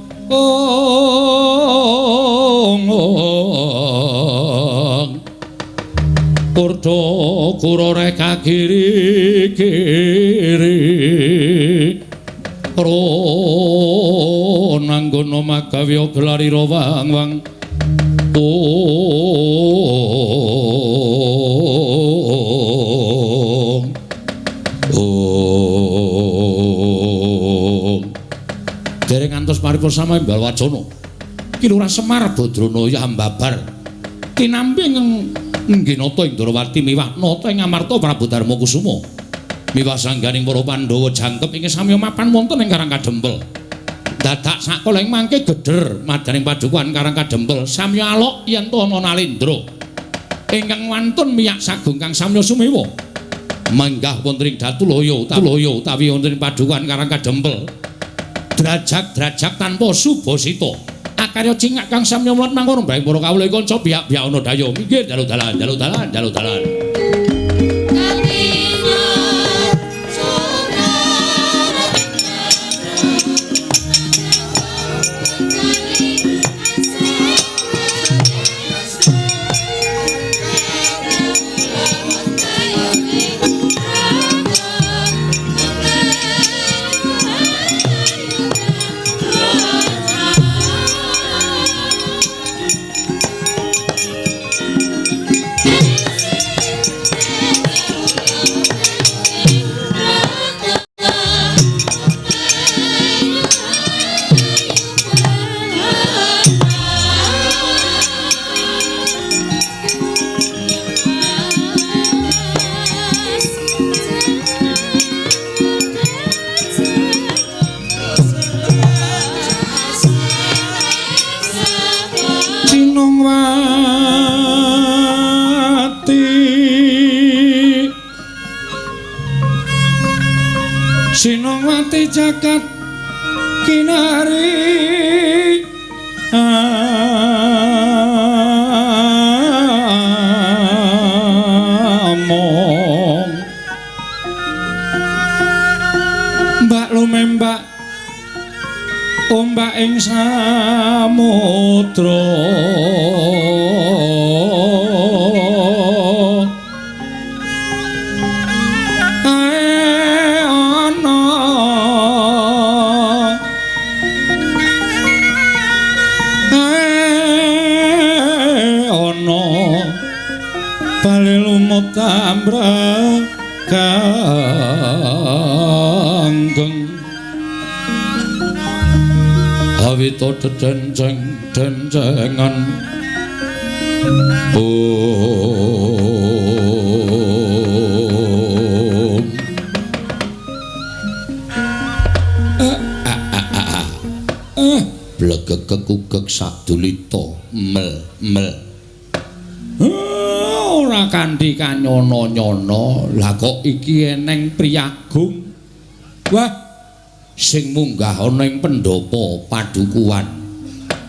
Speaker 1: Kurda kura reka kiri kiri kronanggono magawya gelarira wang wang. Dereng ngantos paripurna sama imbal wacana. Ki Lurah Semar Badrana ya ambabar tinampi ngginata Indrawati miwah nata ing Amarta Prabu Darma Kusuma. Miwah sangganing para Pandhawa jangkep ing samya mapan wonten ing Karang Kadempel. Dadak sakala ing mangke geder madaning padukuhan Karang Kadempel samya alok yen to ana Nalendra ingkang wantun miyak sagung kang samya sumewa. Menggah wonten ing Datulaya utawi wonten ing padukuhan Karang Kadempel. Drajak-drajak tanpa subasita. Akarya cingak kang samya mlat mangkono mbrang para kawula kanca biyak-biyak ana daya minggir dalu dalan dalu dalan dalu dalan. Sinongwati jagat kinari among mbak lumembak ombak ing samudra tambra kanggeng awita dedenceng dencengan om blegeg kekugeg sadulita mel mel ora kanthi kanyono-nyono. Lah kok iki eneng priyagung wah sing munggah ana ing pendhapa padukuhan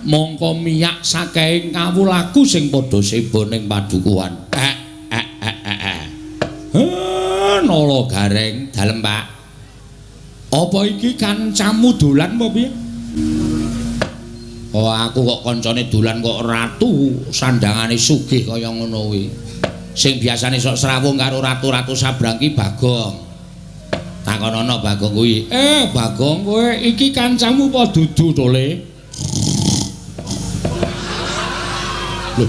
Speaker 1: mongko miyak saking kawulaku sing padha seba ning padukuhan. Ala Gareng, dalem Pak. Apa iki kancamu dolan apa piye? Oh, aku kok kancane dolan kok ratu sandangane sugih kaya ngono kuwi. Sing biasane sok srawung karo ratu-ratu sabrang ki Bagong. Takonono Bagong kuwi. Bagong kowe iki kancamu apa dudu to, Le? Lho.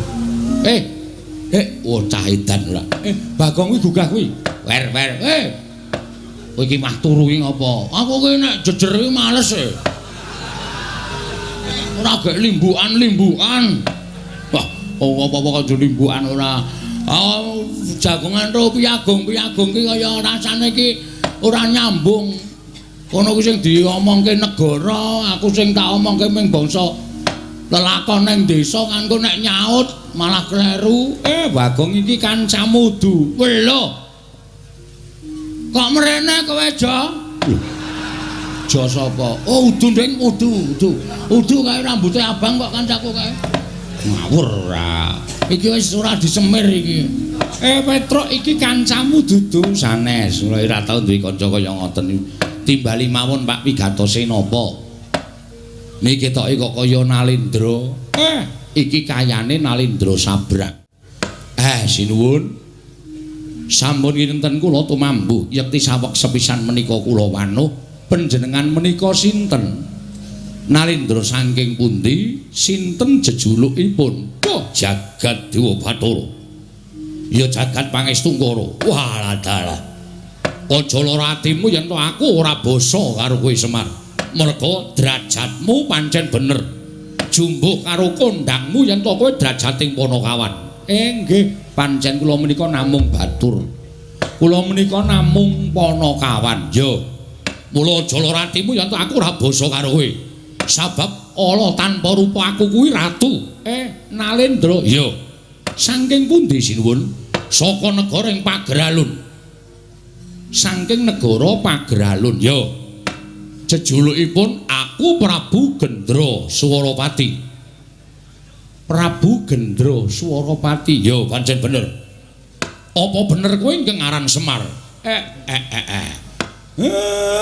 Speaker 1: Oh cah edan ora. Bagong kuwi gugah kuwi. Wer wer. Kowe iki mah turu iki ngapa? Aku ki nek jejer iki males e. Ora gek limbukan-limbukan. Wah, apa-apa kok limbukan ora. Oh, jagongan ro piyagung-piyagung ki kaya rasane ki ora nyambung. Kono ki sing diomongke negara, aku sing tak omongke ming bangsa lelakon ning desa kan engko nek nyaut malah kleru. Bagong iki kancamu du. Lho. Kok mrene kowe, Jo? Jo sapa? Oh, udu nding, udu, udu. Udu kae rambute abang kok kancaku kae. Ngawur ora. Iki wis ora disemir iki. Petruk iki kancamu dudu sanes. Ora ora tau duwe kanca kaya ngoten iki. Timbali mawon Pak pigatose napa? Niki ketoke kok kaya Nalendra. Iki kayane Nalendra Sabrang. Sinuwun. Sampun kinten kula tumambuh yekti saweg sepisan menika kula wanuh. Panjenengan menika sinten? Nalendra saking pundi? Sinten jejulukipun? Oh, Jagat Dewa Bathara. Ya jagat pangestungkara. Wah, dalah. Aja lara atimu yen to aku ora basa karo kowe Semar. Merga derajatmu pancen bener. Jumbuh karo kondangmu yen to kowe derajating Panakawan. Nggih, pancen kula menika namung batur. Kula menika namung Panakawan. Ya. Mula aja lara atimu yen to aku ora basa karo kowe. Sabab ala tanpa rupa aku kuwi ratu. Nalendra. Ya. Saking pundi sinuwun? Saka negara ing Pageralun. Saking negara Pageralun. Ya. Jejulukipun aku Prabu Gendra Swarapati. Prabu Gendra Swarapati. Ya, pancen bener. Apa bener kowe ingkang aran Semar?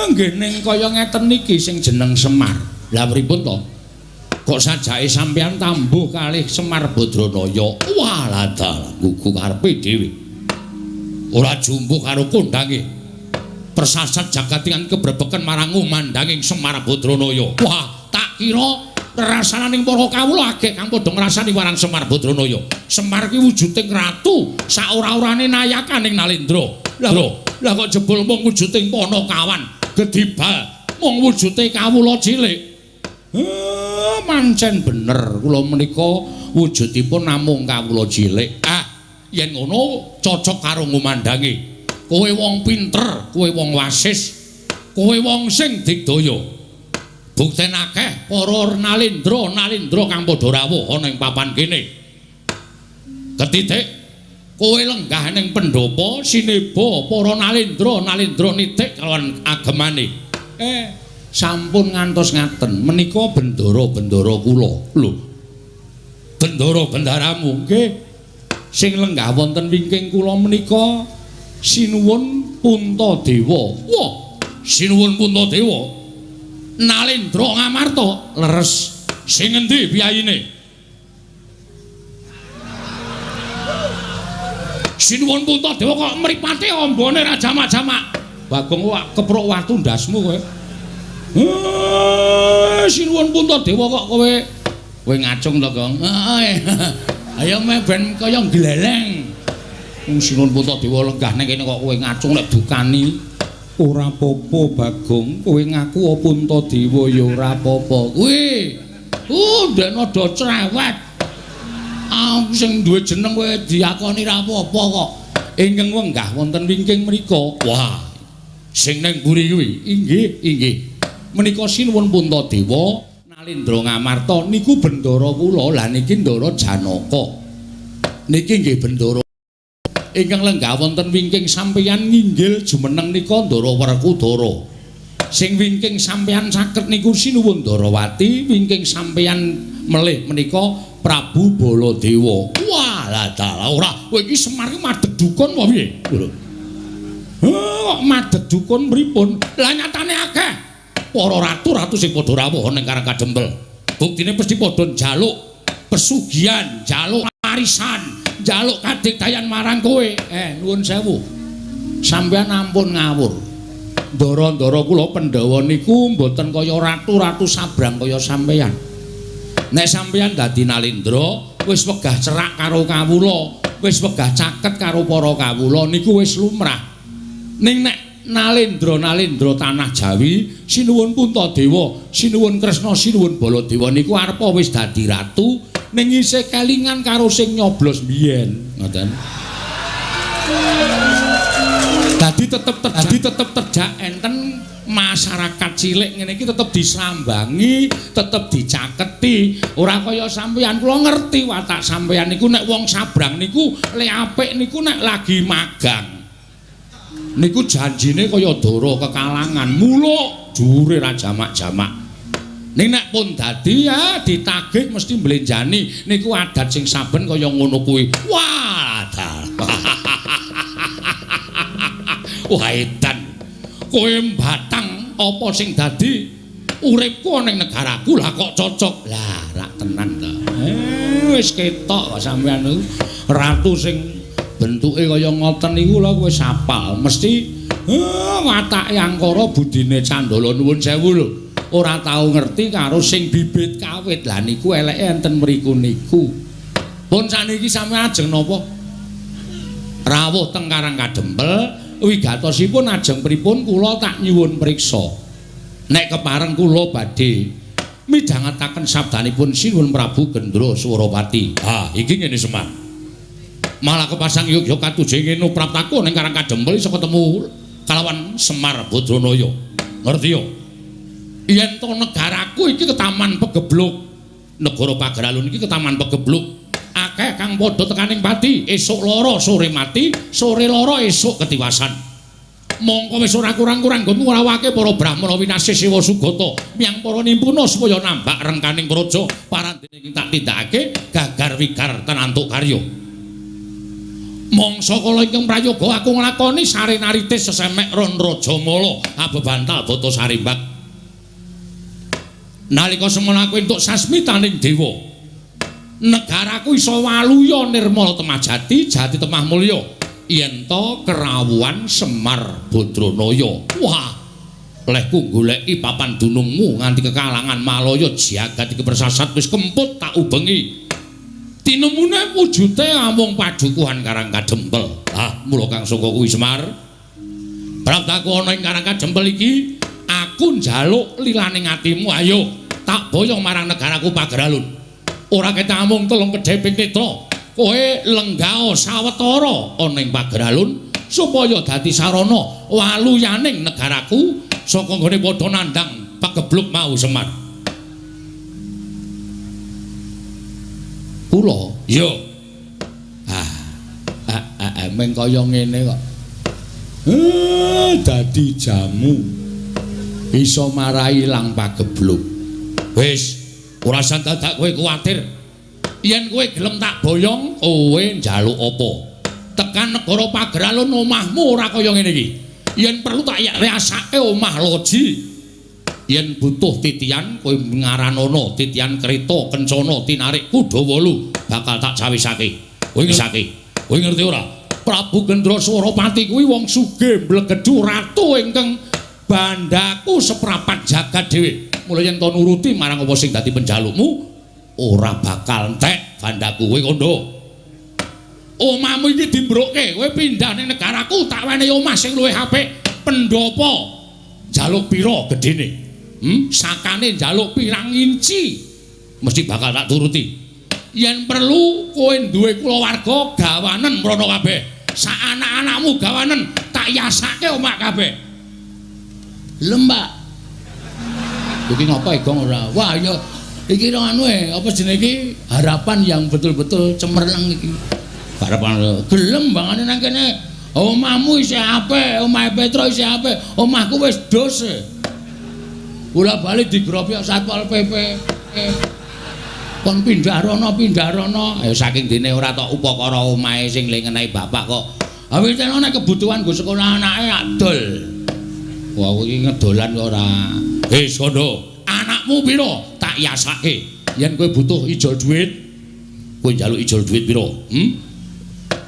Speaker 1: Nggih ning kaya ngeten niki sing jeneng Semar. Lah pripun to? Kok sajake sampeyan tambuh kalih Semar Badranaya? Wah, dalah gugu karepe dhewe. Ora jumbuh karo kondange. Persasat jagat ingkang kebrebeken marang ngumandanging Semar Badranaya. Wah, tak kira rasananing para kawula agek kang padha ngrasani marang Semar Badranaya. Semar ki wujuding ratu, saora-orane nayakaning Nalendra. Lah kok jebul mung wujuding Panakawan, gedibal mung wujude kawula cilik. Mancen bener kula menika wujudipun namung kawula cilik. Yen ngono cocok karo ngumandangi. Kowe wong pinter, kowe wong wasis, kowe wong sing digdaya. Bukten akeh para nalendra-nalendra kang padha rawuh ana ing papan kene. Ketitik kowe lenggah ning pendhapa sineba para nalendra-nalendra nitik kalawan agemane. Sampun ngantos ngaten menika bendara-bendara kula. Lho. Bendara-bendaramu nggih. Sing lenggah wonten wingking kula menika Sinuwun Puntadewa. Wah, Sinuwun Puntadewa. Nalendra Ngamarta leres. Sing endi piyayine? Sinuwun Puntadewa kok mripate ambane ra jamak-jamak. Bagong kok kepruk watu ndasmu kowe. Sinuwun Puntadewa kok kowe ngacung to, Gong? Heeh. Ayo meh ben kaya gleleng. Wong Sinuwun Puntadewa lenggah ning kene kok kowe ngacung nek dukani. Ora apa-apa, Bagong. Kowe ngaku Puntadewa ya ora apa-apa. Kuwi. Ndekne do cerewet. Aku sing duwe jeneng kowe diakoni ra apa-apa kok. Ingkang wenggah wonten wingking mriku. Wah. Sing ning mburi kuwi. Inggih, inggih. Menika Sinuwun Puntadewa Nalendra Ngamarta niku bendara kula. Lah niki Ndara Janaka. Niki nggih bendara ingkang lenggah wonten wingking sampeyan nginggil jumeneng nika Ndara Werkudara. Sing wingking sampeyan saket niku Sinuwun Ndarawati, wingking sampeyan melih menika Prabu Baladewa. Wah, lah dalah ora. Kowe iki Semar ki madheg dukun apa piye? Lho. kok madeg dukun pripun? Lah nyatane akeh para ratu-ratu sing padha rawuh ning Karang Kadempel. Buktine mesti padha njaluk pesugihan, njaluk warisan, njaluk kadigdayan marang kowe. Nuwun sewu. Sampeyan ampun ngawur. Ndara-ndara kula Pandhawa niku mboten kaya ratu-ratu sabrang kaya sampeyan. Nek sampeyan dadi Nalendra, wis wegah cerak karo kawula, wis wegah caket karo para kawula niku wis lumrah. Ning nek Nalendra-nalendra tanah Jawi, sinuwun Puntadewa, sinuwun Kresna, sinuwun Baladewa niku arepa wis dadi ratu ning isih kelingan karo sing nyoblos biyen, ngoten. Dadi tetep terjak enten masyarakat cilik ngene iki tetep disambangi, tetep dicaketi. Ora kaya sampeyan, kula ngerti watak sampeyan niku nek wong sabrang niku le apik niku nek lagi magang. Niku janjine kaya dara kekalangan, muluk dhuwure ra jamak-jamak. Ning nek pun dadi ya ditagih mesti mblenjani. Niku adat sing saben kaya ngono kuwi. Wah, wah edan. Kowe mbatang apa sing dadi uripku ning negaraku lah kok cocok. Lah rak tenan ta. Wis ketok kok sampeyan niku ratu sing bentuke kaya ngoten niku lho wis apal. Mesti watake angkara budine Candala nuwun sewu lho. Ora tau ngerti karo sing bibit kawit. Lah niku eleke enten mriku niku. Pun saniki sampeyan ajeng napa? Rawuh teng Karang Kadempel wigatosipun ajeng pripun kula tak nyuwun priksa. Nek kepareng kula badhe midhangetaken sabdanipun Sinuwun Prabu Gendra Swarapati. Ha, iki ngene Semar. Malah kepasang yogya katujeng ngene praptaku ning Karang Kadempel iso ketemu kalawan Semar Badranaya. Ngerti yo? Yen to negaraku iki ketaman pegebluk. Negara Pageralun iki ketaman pegebluk. Akeh kang padha tekaning pati, esuk lara sore mati, sore lara esuk ketiwasan. Mongko wis ora kurang-kurang nggonmu ngrawake para brahmana winasih Siwa Sugata miyang para nimpuna supaya nambak rengkaning praja parandene ing tak tindakake gagar wigar tenantuk karya. Mangsa kala ingkang prayoga aku nglakoni sarenaritis sesemek ron rajamala abebantal bata sarimbak. Nalika semono aku entuk sasmitaning dewa, negaraku iso waluya nirmala temah jati, jati temah mulya yen to kerawuhan Semar Badranaya. Wah, lehku goleki papan dunungmu nganti kekalangan Malaya jagat iki persasat wis kemput tak ubengi. Tinemune wujute amung padukuhan Karang Kadempel. Ah, mula kang saka kuwi Semar, praptaku ana ing Karang Kadempel iki aku njaluk lilaning atimu, ayo tak boyong marang negaraku Pageralun. Ora ketak amung telung kedheping netra, kowe lenggao sawetara ana ing Pageralun supaya dadi sarana waluyaning negaraku saka nggone padha nandhang pagebluk mau Semar. Kula iya. Meng kaya ngene kok. Dadi jamu iso marai ilang pagebluk. Wis, ora usah dadak kowe kuwatir. Yen kowe gelem tak boyong, kowe njaluk apa? Tekan negara Pageralun omahmu ora kaya ngene iki. Yen perlu tak riasake omah loji. Yen butuh titian kowe ngaranono titian kereta kencana tinarik kuda wolu bakal tak cawisake. Kowe ngisake. Kowe ngerti ora? Prabu Gendra Swarapati kuwi wong sugih mblegedhu ratu ingkang bandaku seprapat jagat dhewe. Mula yen to nuruti marang apa sing dadi penjalukmu ora bakal entek bandaku. Kowe kandha. Omahmu iki dimbrukke, kowe pindah ning negaraku tak wenehi omah sing luwih apik. Pendopo njaluk pira gedene? Sakane njaluk pirang inci mesti bakal tak turuti. Yen perlu kowe duwe kulawarga gawanen mrono kabeh. Sak anak-anakmu gawanen tak yasake omah kabeh. Lembak. Iki ngapa Igong ora? Wah ya iki anu apa jenenge iki harapan yang betul-betul cemerlang iki. Harapan gelem bangane nang kene. Omahmu isih apik, omahe Petro isih apik, omahku wis dos. Bola bali digrobok Satpol PP. Kon pindah rono, pindah rono. Saking dene ora tok upakara omahe sing le ngenehi bapak kok Awit nek kebutuhan nggo sekolah anake adol. Wah, iki ngedolan kok ora. Wis kondo, anakmu pira? Tak yasake. Yen kowe butuh ijol dhuwit, kowe njaluk ijol dhuwit pira?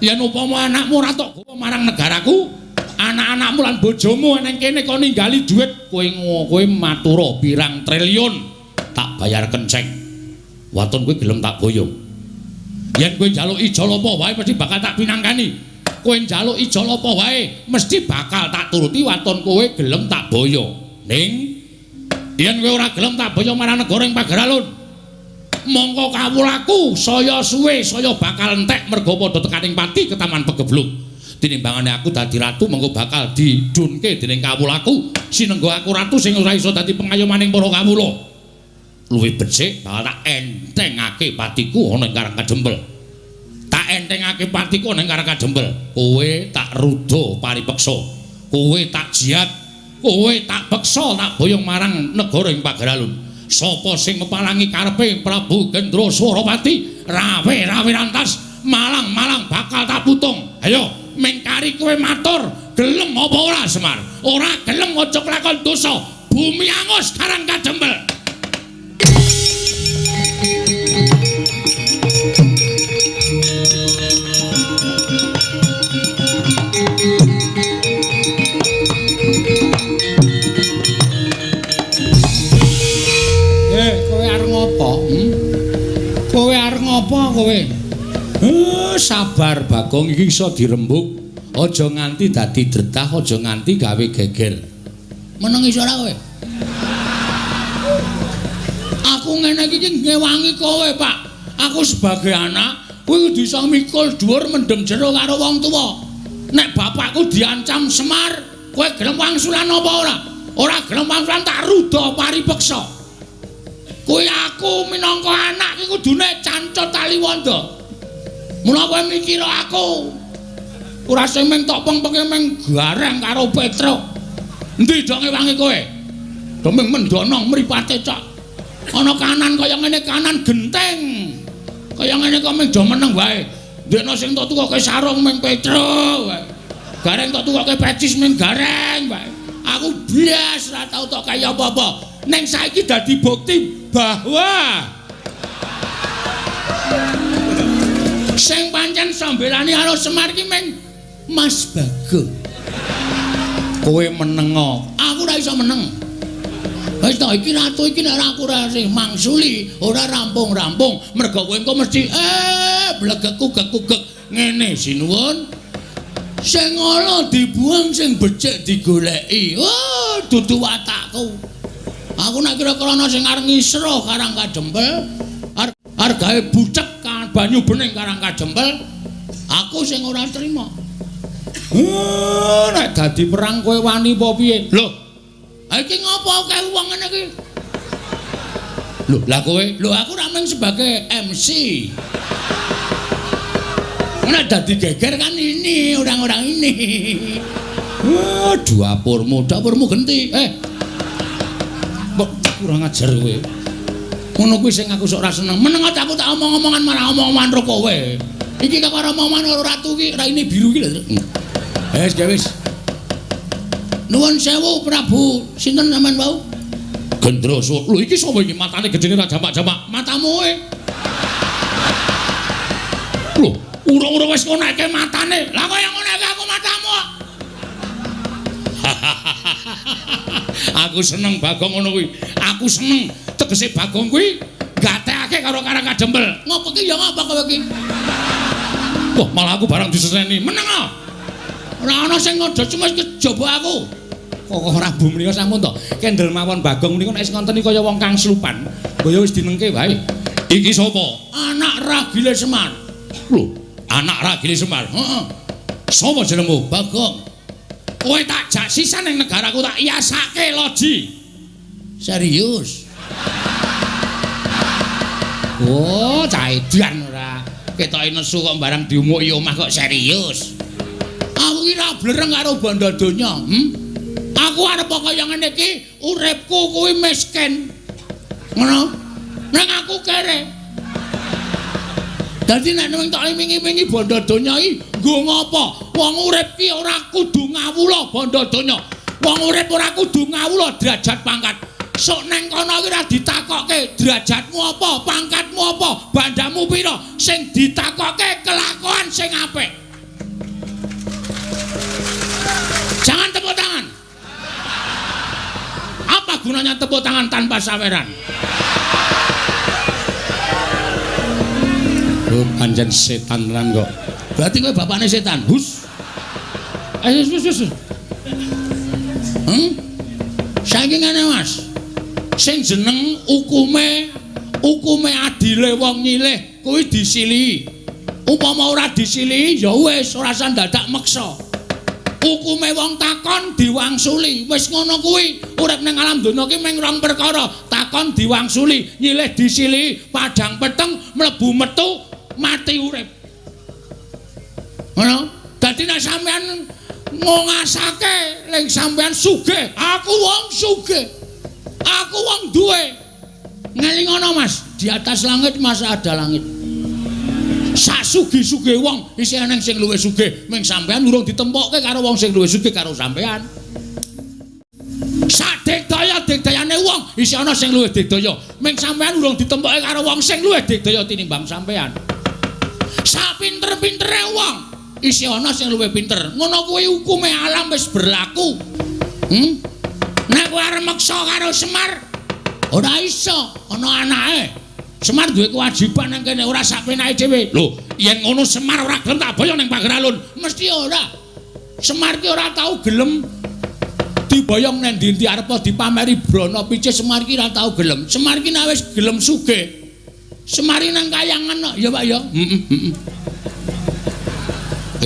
Speaker 1: Yen upama anakmu ora tok gawa marang negaraku, anak-anakmu lan bojomu nang kene kon ninggali dhuwit, kowe kowe matura pirang triliun tak bayar kenceng. Waton kowe gelem tak boyong. Yen kowe njaluk ijol apa wae mesti bakal tak pinangkani. Kowe njaluk ijol apa wae mesti bakal tak turuti, waton kowe gelem tak boyo. Ning yen kowe ora gelem tak boyo marang negara ing Pageralun, mongko kawulaku saya suwe saya bakal entek merga padha tekaning pati ketaman pegebluk. Tinimbangane aku dadi ratu mongko bakal didunke dening kawulaku. Sinengga aku ratu sing ora iso dadi pengayomaning para kawula. Luwih becik bakal tak entengake patiku ana ing Karang Kadempel. Tak entengake patiku ana ing Karang Kadempel. Kowe tak ruda paripeksa. Kowe tak jiat, kowe tak peksa tak boyong marang negara ing Pageralun. Sapa sing mepalangi karepe Prabu Gendra Swarapati, rawe-rawe rantas, malang-malang bakal tak putung. Ayo, mengkari kowe matur, gelem apa ora Semar? Ora gelem aja kelakon dosa. Bumi angus Karang Kadempel. Kowe arep ngopo? Kowe arep ngopo kowe? Sabar Bagong, iki iso dirembug. Aja nganti dadi dretah, aja nganti gawe geger. Meneng iso ora kowe? Aku ngene iki ngewangi kowe, Pak. Aku sebagai anak kuwi kudu iso mikul dhuwur mendem jero karo wong tuwa. Nek bapakku diancam Semar, kowe gelem wangsulan apa ora? Ora gelem wangsulan tak ruda paripeksa. Kuwi aku minangka anak iki kudune cancut taliwonda. Mula kowe mikir aku. Ora sing mung tok pengpenge mung gareng karo Petruk. Endi do ngewangi kowe? Do mung mendonong mripate cok. Ana kanan kaya ngene kanan genteng. Kaya ngene kok mung do meneng wae. Ndekno sing tok tukoke sarung mung Petruk wae. Gareng tok tukoke pecis mung gareng wae. Aku blas ora tau tok kaya apa-apa. Neng saiki dadi bukti bahwa sing pancen sambelani karo Semar ki meng Mas Bagong. Kowe menengo, aku ora iso meneng. Wis to iki ratu iki nek aku ora sing mangsuli, ora rampung-rampung, mergo kowe engko mesti blegekku-gekku-gek ngene sinuwun. Sing ala dibuang, sing becik digoleki. Oh, dudu watakku. Aku nek kira-kira ana sing arep ngisruh Karang Kadempel, arep gawe bucek banyu bening Karang Kadempel, aku sing ora trima. Nek dadi perang kowe wani apa piye? Lho, iki ngopo akeh wong ngene iki? Lho, lah kowe? Lho, aku ra mung sebagai MC. Nek dadi geger kan ini orang-orang ini. Dapurmu, dapurmu genti. Kurang ajar kowe. Ngono kuwi sing aku sok ora seneng. Meneng aja aku tak omong-omongan malah omong-omongan ro kowe. Iki kok ora omongan karo ratu iki raine biru iki lho. Wis, wis. Nuwun sewu Prabu, sinten sampean wau? Gendra. Lho iki sapa iki matane gedene ra jamak-jamak? Matamu kowe. Lho, urung-urung wis ngonekke matane. Lah kaya ngonekke aku matamu. Aku seneng Bagong ngono kuwi. Aku seneng tegese Bagong kuwi gatekake karo Karang Kadempel. Ngopo ki ya ngapa kowe iki? Wah, malah aku barang diseseneni. Meneng ah. Ora ana sing ngodo cuma kejaba aku. Kok ora bu menika sampun to. Kendel mawon Bagong menika nek wis ngonten iki kaya wong kang slupan. Mbaya wis dinengke wae. Iki sapa? Anak ragile Semar. Lho, anak ragile Semar. Heeh. Sapa jenengmu? Bagong. Kowe tak jak sisan ning negaraku tak yasake loji. Serius? Oh, cah edan ora. Ketoke nesu kok barang diumuki omah kok serius. Aku ki ra blereng karo bondo donya, Aku arep kaya ngene iki, uripku kuwi miskin. Ngono? Nang aku kere. Dadi nek ning tok mingi-mingi bondo donya iki Nggo ngopo? Wong urip ki ora kudu ngawula bandha donya. Wong urip ora kudu ngawula derajat pangkat. Sok neng kono ki ora ditakokke derajatmu apa, pangkatmu apa, bandamu pira. Sing ditakokke kelakuan sing apik. Jangan tepuk tangan. Apa gunanya tepuk tangan tanpa saweran? Oh, pancen setan tenan kok. Berarti kowe bapakne setan. Hus. Ayo wis wis. Saiki ngene, Mas. Sing jeneng hukume adile wong nyilih kuwi disilihi. Upama ora disilihi ya wis ora usah dadak meksa. Hukume wong takon diwangsuli. Wis ngono kuwi. Urip ning alam donya ki mung rong perkara, takon diwangsuli, nyilih disilihi, padhang peteng mlebu metu mati urip. Ngono? Dadi nek sampean ngongasake ling sampean sugih, aku wong sugih. Aku wong duwe. Ngelingono, Mas, di atas langit masa ada langit. Sak sugih-sugih wong isih eneng sing luwih sugih, ming sampean urung ditempokke karo wong sing luwih sugih karo sampean. Sak digdaya-digdayane wong isih ana sing luwih digdaya, ming sampean urung ditempokke karo wong sing luwih digdaya tinimbang sampean. Sak pinter-pintere wong isih ana sing luwih pinter. Ngono kuwi hukume alam wis berlaku. Nek kowe arep meksa karo Semar ora iso, ana anake. Semar duwe kewajiban nang kene ora sak penake dhewe. Lho, yen ngono Semar ora gelem tak boyong ning pager alun. Mesti ora. Semar ki ora tau gelem diboyong nang ndi-ndi arep dipameri brana picis, Semar ki ora tau gelem. Semar ki nek wis gelem sugih. Semar nang kayangan kok, ya Pak ya. Heeh, heeh.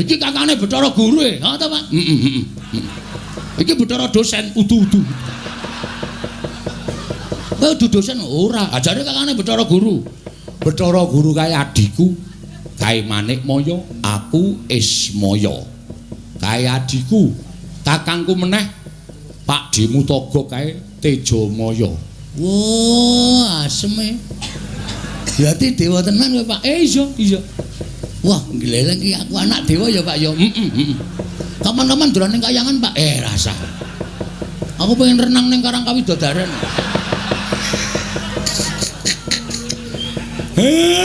Speaker 1: Iki kakane Bathara Guru e, ha ta Pak? Heeh, heeh. Iki Bathara dosen udu-udu. Kowe udu dosen ora, ajare kakane Bathara Guru. Bathara Guru kae adhiku, kae Manikmaya, aku Ismaya. Kae adhiku, kakangku meneh Pak Dimutaga kae Tejamaya. Wah, aseme. Berarti dewa tenan kowe, Pak. Iya, iya. Wah, ngleleng iki aku anak dewa ya, Pak ya. Heeh, heeh. Kapan-kapan dolan ning kayangan, Pak? Rasa. Aku pengen renang ning Karang Kawidodaren.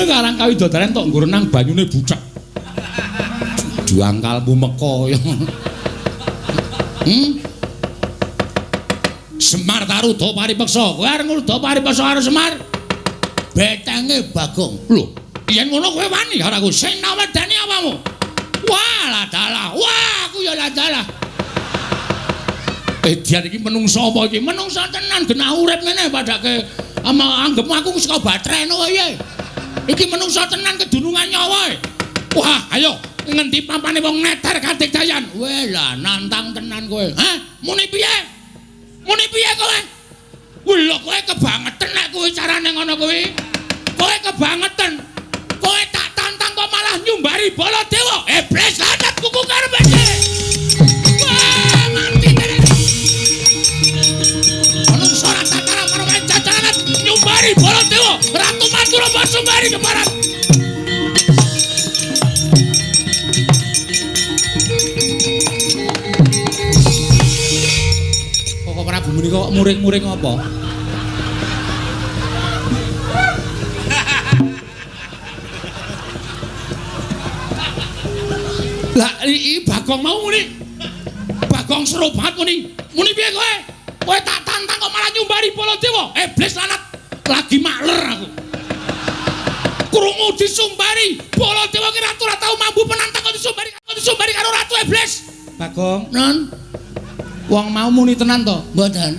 Speaker 1: Karang Kawidodaren tok nggo renang banyune bucek. Juangkalmu meka ya. Semar Taruda paripeksa. Kowe arep ngruda paripeksa karo Semar? Betenge Bagong. Lho, yen ngono kowe wani karo aku. Sing nawedani apamu? Wah, lah dalah. Wah, aku ya lah dalah. Edian iki menungso apa iki? Menungso tenan genah urip ngene padake ama anggepmu aku saka batreno wae. Iki menungso tenan kedunungan nyawa. Wah, ayo ngendi pampane wong neter kadigdayan. Weh lah nantang tenan kowe. Hah? Muni piye? Muni piye kowe? Lho kowe kebangetan nek kuwi carane ngono kuwi. Kowe kebangetan. Kowe tak tantang kok malah nyumbari Baladewa. Iblis lanat kuku karepe. Wah, mati tenan. Manungsa ora tataran karo cacaran nyumbari Baladewa. Ratu Madura Basumbari keparat. Kok Prabu menika kok muring-muring apa? Lah iki Bagong mau muni. Bagong seru banget muni. Muni piye kowe? Kowe tak tantang kok malah nyumbari Baladewa. Iblis lanat lagi makler aku. Krungu disumbari Baladewa ki ratu ora tau mambu penantang kok disumbari karo ratu iblis. Bagong, non. Wong mau muni tenan to? Mboten.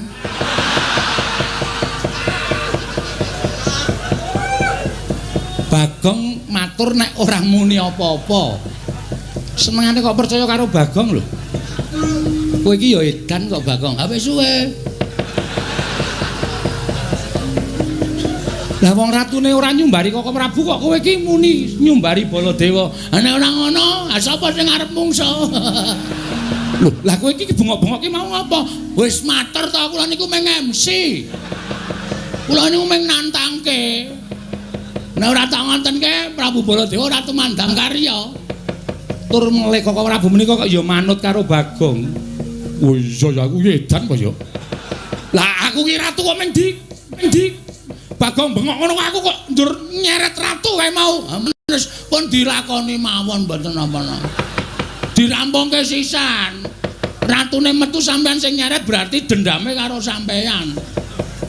Speaker 1: Bagong matur nek ora muni apa-apa. Senengane kok percaya karo Bagong lho. Kowe iki ya edan kok Bagong. Ha wis suwe. Lah wong ratune ora nyumbari Koko Prabu kok kowe iki muni nyumbari Baladewa. Ha nek ora ngono, ha sapa sing arep mungsa? Lho, lah kowe iki bengok-bengok ki mau ngapa? Wis matur to kula niku mung MC. Kula niku mung nantangke. Nek ora tak ngontenke Prabu Baladewa ora tumandang karya. Tur melih Koko Prabu menika kok ya manut karo Bagong. Oh iya ya aku edan kok ya. Lah aku ki ratu kok meng di Bagong bengok ngono aku kok njur nyeret ratu kae mau. Wis pun dilakoni mawon mboten napa-napa. Dirampungke sisan. Ratune metu sampean sing nyeret berarti dendame karo sampean.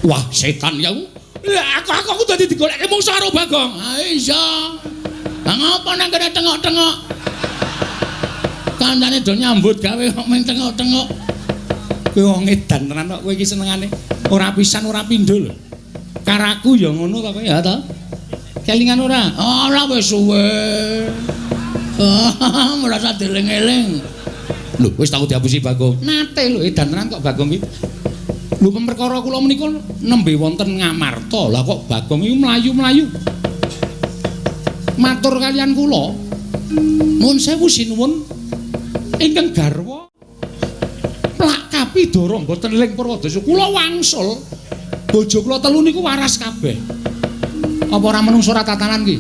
Speaker 1: Wah, setan ya aku. Lah aku dadi digoleki mungsuh karo Bagong. Ha iya. Lah ngopo nang kene tengok-tengok? Kancane do nyambut gawe kok mung tengok-tengok. Kowe wong edan tenan kok kowe iki senengane. Ora pisan ora pindho lho. Karaku ya ngono to kowe ya to. Kelingan ora? Ora wis suwe. Merasa dieling-eling. Lho, wis tau diapusi Bagong. Nate lho edan tenan kok Bagong iki. Lho perkara kula menika nembe wonten Ngamarta. Lah kok Bagong iki mlayu-mlayu. Matur kalian kula. Nuwun sewu sinuwun ingkang garwa plak kapidara mboten ling Purwadasa. Kula wangsul. Bojo kula telu niku waras kabeh. Apa ora menungso ora tatanan ki?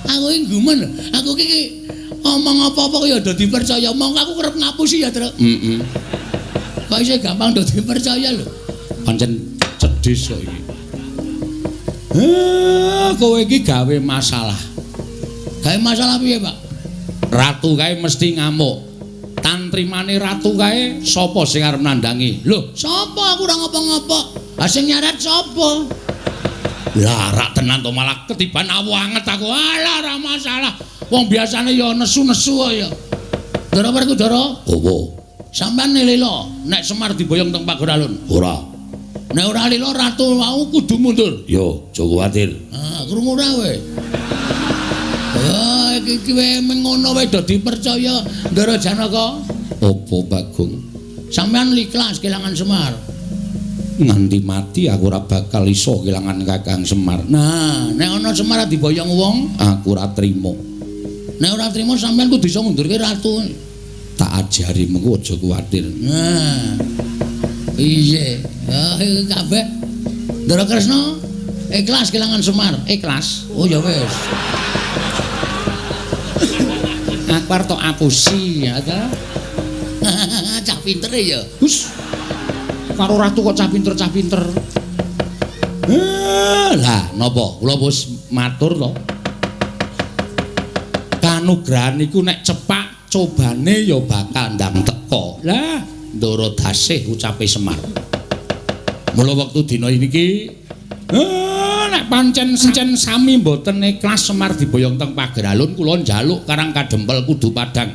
Speaker 2: Aku iki gumun. Aku iki omong apa-apa ya do dipercaya. Mongko aku kerep ngapusi ya, Truk.
Speaker 1: Heeh.
Speaker 2: Kok isih gampang do dipercaya lho.
Speaker 1: Pancen cedhis kok iki. Kowe iki gawe masalah.
Speaker 2: Gawe masalah piye, Pak?
Speaker 1: Ratu kae mesti ngamuk. Tantrimane ratu kae sapa sing arep nandhangi?
Speaker 2: Lho, sapa aku ora ngopo-ngopo. Lah sing nyaret sapa?
Speaker 1: Lah rak tenan to malah ketiban awu anget aku. Alah ora masalah. Wong biasane ya nesu-nesu kok ya.
Speaker 2: Ndara Werkudara?
Speaker 1: Opo?
Speaker 2: Sampeyan lila nek Semar diboyong teng Pageralun.
Speaker 1: Ora.
Speaker 2: Nek ora lila ratu wau kudu mundur.
Speaker 1: Yo, aja kuwatir.
Speaker 2: Ah, krungu ora kowe? Oh, iki wae mengono wae do dipercaya Ndara Janaka.
Speaker 1: Opo Bagong?
Speaker 2: Sampeyan ikhlas kelangan Semar.
Speaker 1: Nganti mati aku ora bakal iso kelangan Kakang Semar.
Speaker 2: Nah, nek ana Semar diboyong wong,
Speaker 1: aku ora trimo.
Speaker 2: Nek ora trimo sampeyan kudu iso ngundurke ratu.
Speaker 1: Tak ajari mengko aja kuwatir.
Speaker 2: Nah. Iya, oh, kabeh. Ndara Kresna ikhlas kelangan Semar,
Speaker 1: ikhlas.
Speaker 2: Oh ya wis.
Speaker 1: Aku arep tok apusi ya ta.
Speaker 2: Cah pinter ya.
Speaker 1: Hus. Karo ratu kok cah pinter-cah pinter. Lah napa? Kula wis matur to. Kanugrahan iku nek cepak cobane ya bakal ndang teka. Lah, Ndara dasih ucape Semar. Mula wektu dina iki nek pancen sami mboten ikhlas Semar diboyong teng Pageralun kula njaluk Karang Kadempel kudu padhang.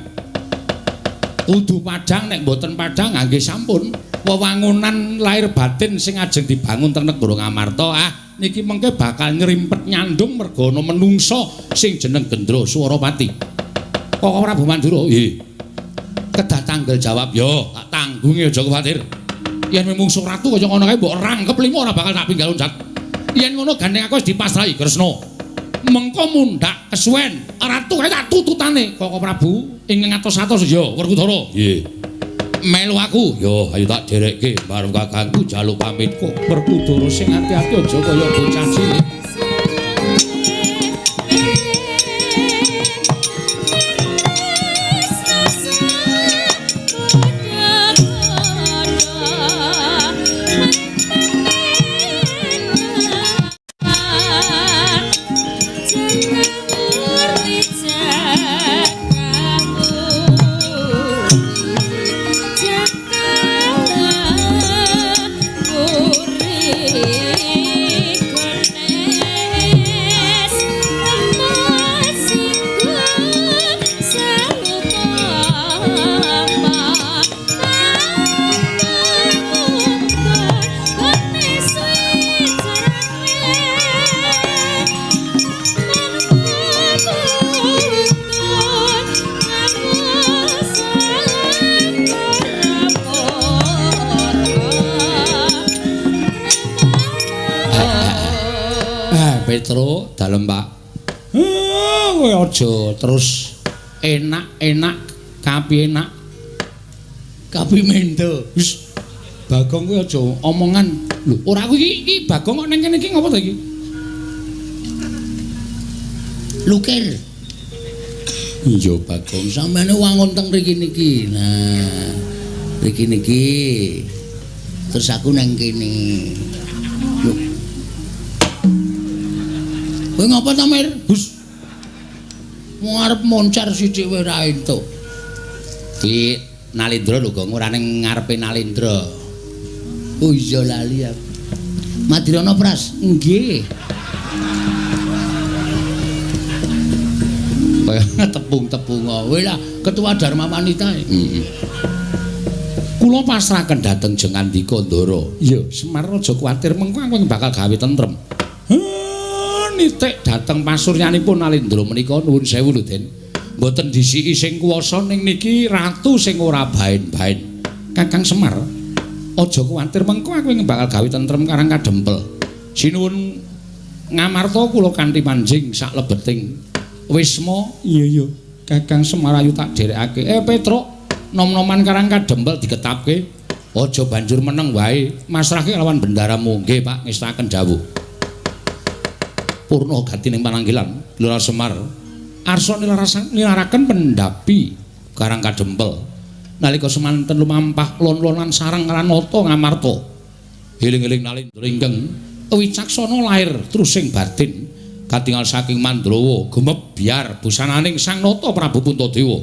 Speaker 1: Kudu padhang nek mboten padhang nggih sampun. Wewangunan lahir batin sing ajeng dibangun teng negara Ngamarta niki mengke bakal nyrimpet nyandung merga ana menungsa sing jeneng Gendra Swarapati. Koko Prabu Mandura, nggih. Kedah tanggel jawab, yo tak tanggungi aja kuwatir. Yen mungsuh ratu kaya ngono kae mbok rangkep limo ora bakal tak pinggal loncat. Yen ngono gandeng aku wis dipasrahi Kresna. Mengko mundhak kesuwen, ratu kae tak tututane Koko Prabu ing ngatos-atos yo Werkudara. Nggih. Melu aku, yo ayo tak derekke bareng kakangku njaluk pamit kok Werkudara sing ati-ati aja kaya bocah cilik. Petro dalem Pak. Kowe aja terus enak-enak kapi enak
Speaker 2: kapi mendo.
Speaker 1: Wis Bagong kowe aja omongan. Lho, ora aku iki Bagong kok nang kene iki ngopo to iki?
Speaker 2: Lukir. Iya Bagong, sampeyan wangun teng mriki niki. Nah, mriki niki. Terus aku nang kene. Lho. Kowe ngapa ta, Mir? Bus. Wong arep moncer sithik wae ora entuk.
Speaker 1: Ki Nalindra lho, Gong, ora ning ngarepe Nalindra.
Speaker 2: Oh iya lali aku. Madirana Pras? Nggih. Kaya tepung-tepung kowe lah Ketua Dharma Wanita.
Speaker 1: Heeh. Kula pasrahaken dhateng Jengandika Ndara. Iya, Semar aja kuwatir mengko aku bakal gawe tentrem. Nitik dhateng pasuryanipun Nalindra menika nuwun sewu lho, Den. Mboten disiki sing kuwasa ning niki ratu sing ora baen-baen. Kakang Semar, aja kuwatir mengko aku bakal gawe tentrem Karang Kadempel. Sinuwun ngamarta kula kanthi manjing saklebeting wisma. Iya iya, Kakang Semar ayu tak dherekake. Petruk, nom-noman Karang Kadempel diketapke. Aja banjur meneng wae, masrahke lawan bendaramu. Nggih, Pak, ngestaken dawuh. Purna gatining pananggilan Lurah Semar arsa nilaraken pendhapi Karang Kadempel. Nalika semanten lumampah lon-lonan sareng Ranata Ngamarta. Eling-eling Nalindra ingkang wicaksana lair trusing batin katingal saking Mandrawa gemebyar busananing Sang Nata Prabu Puntadewa.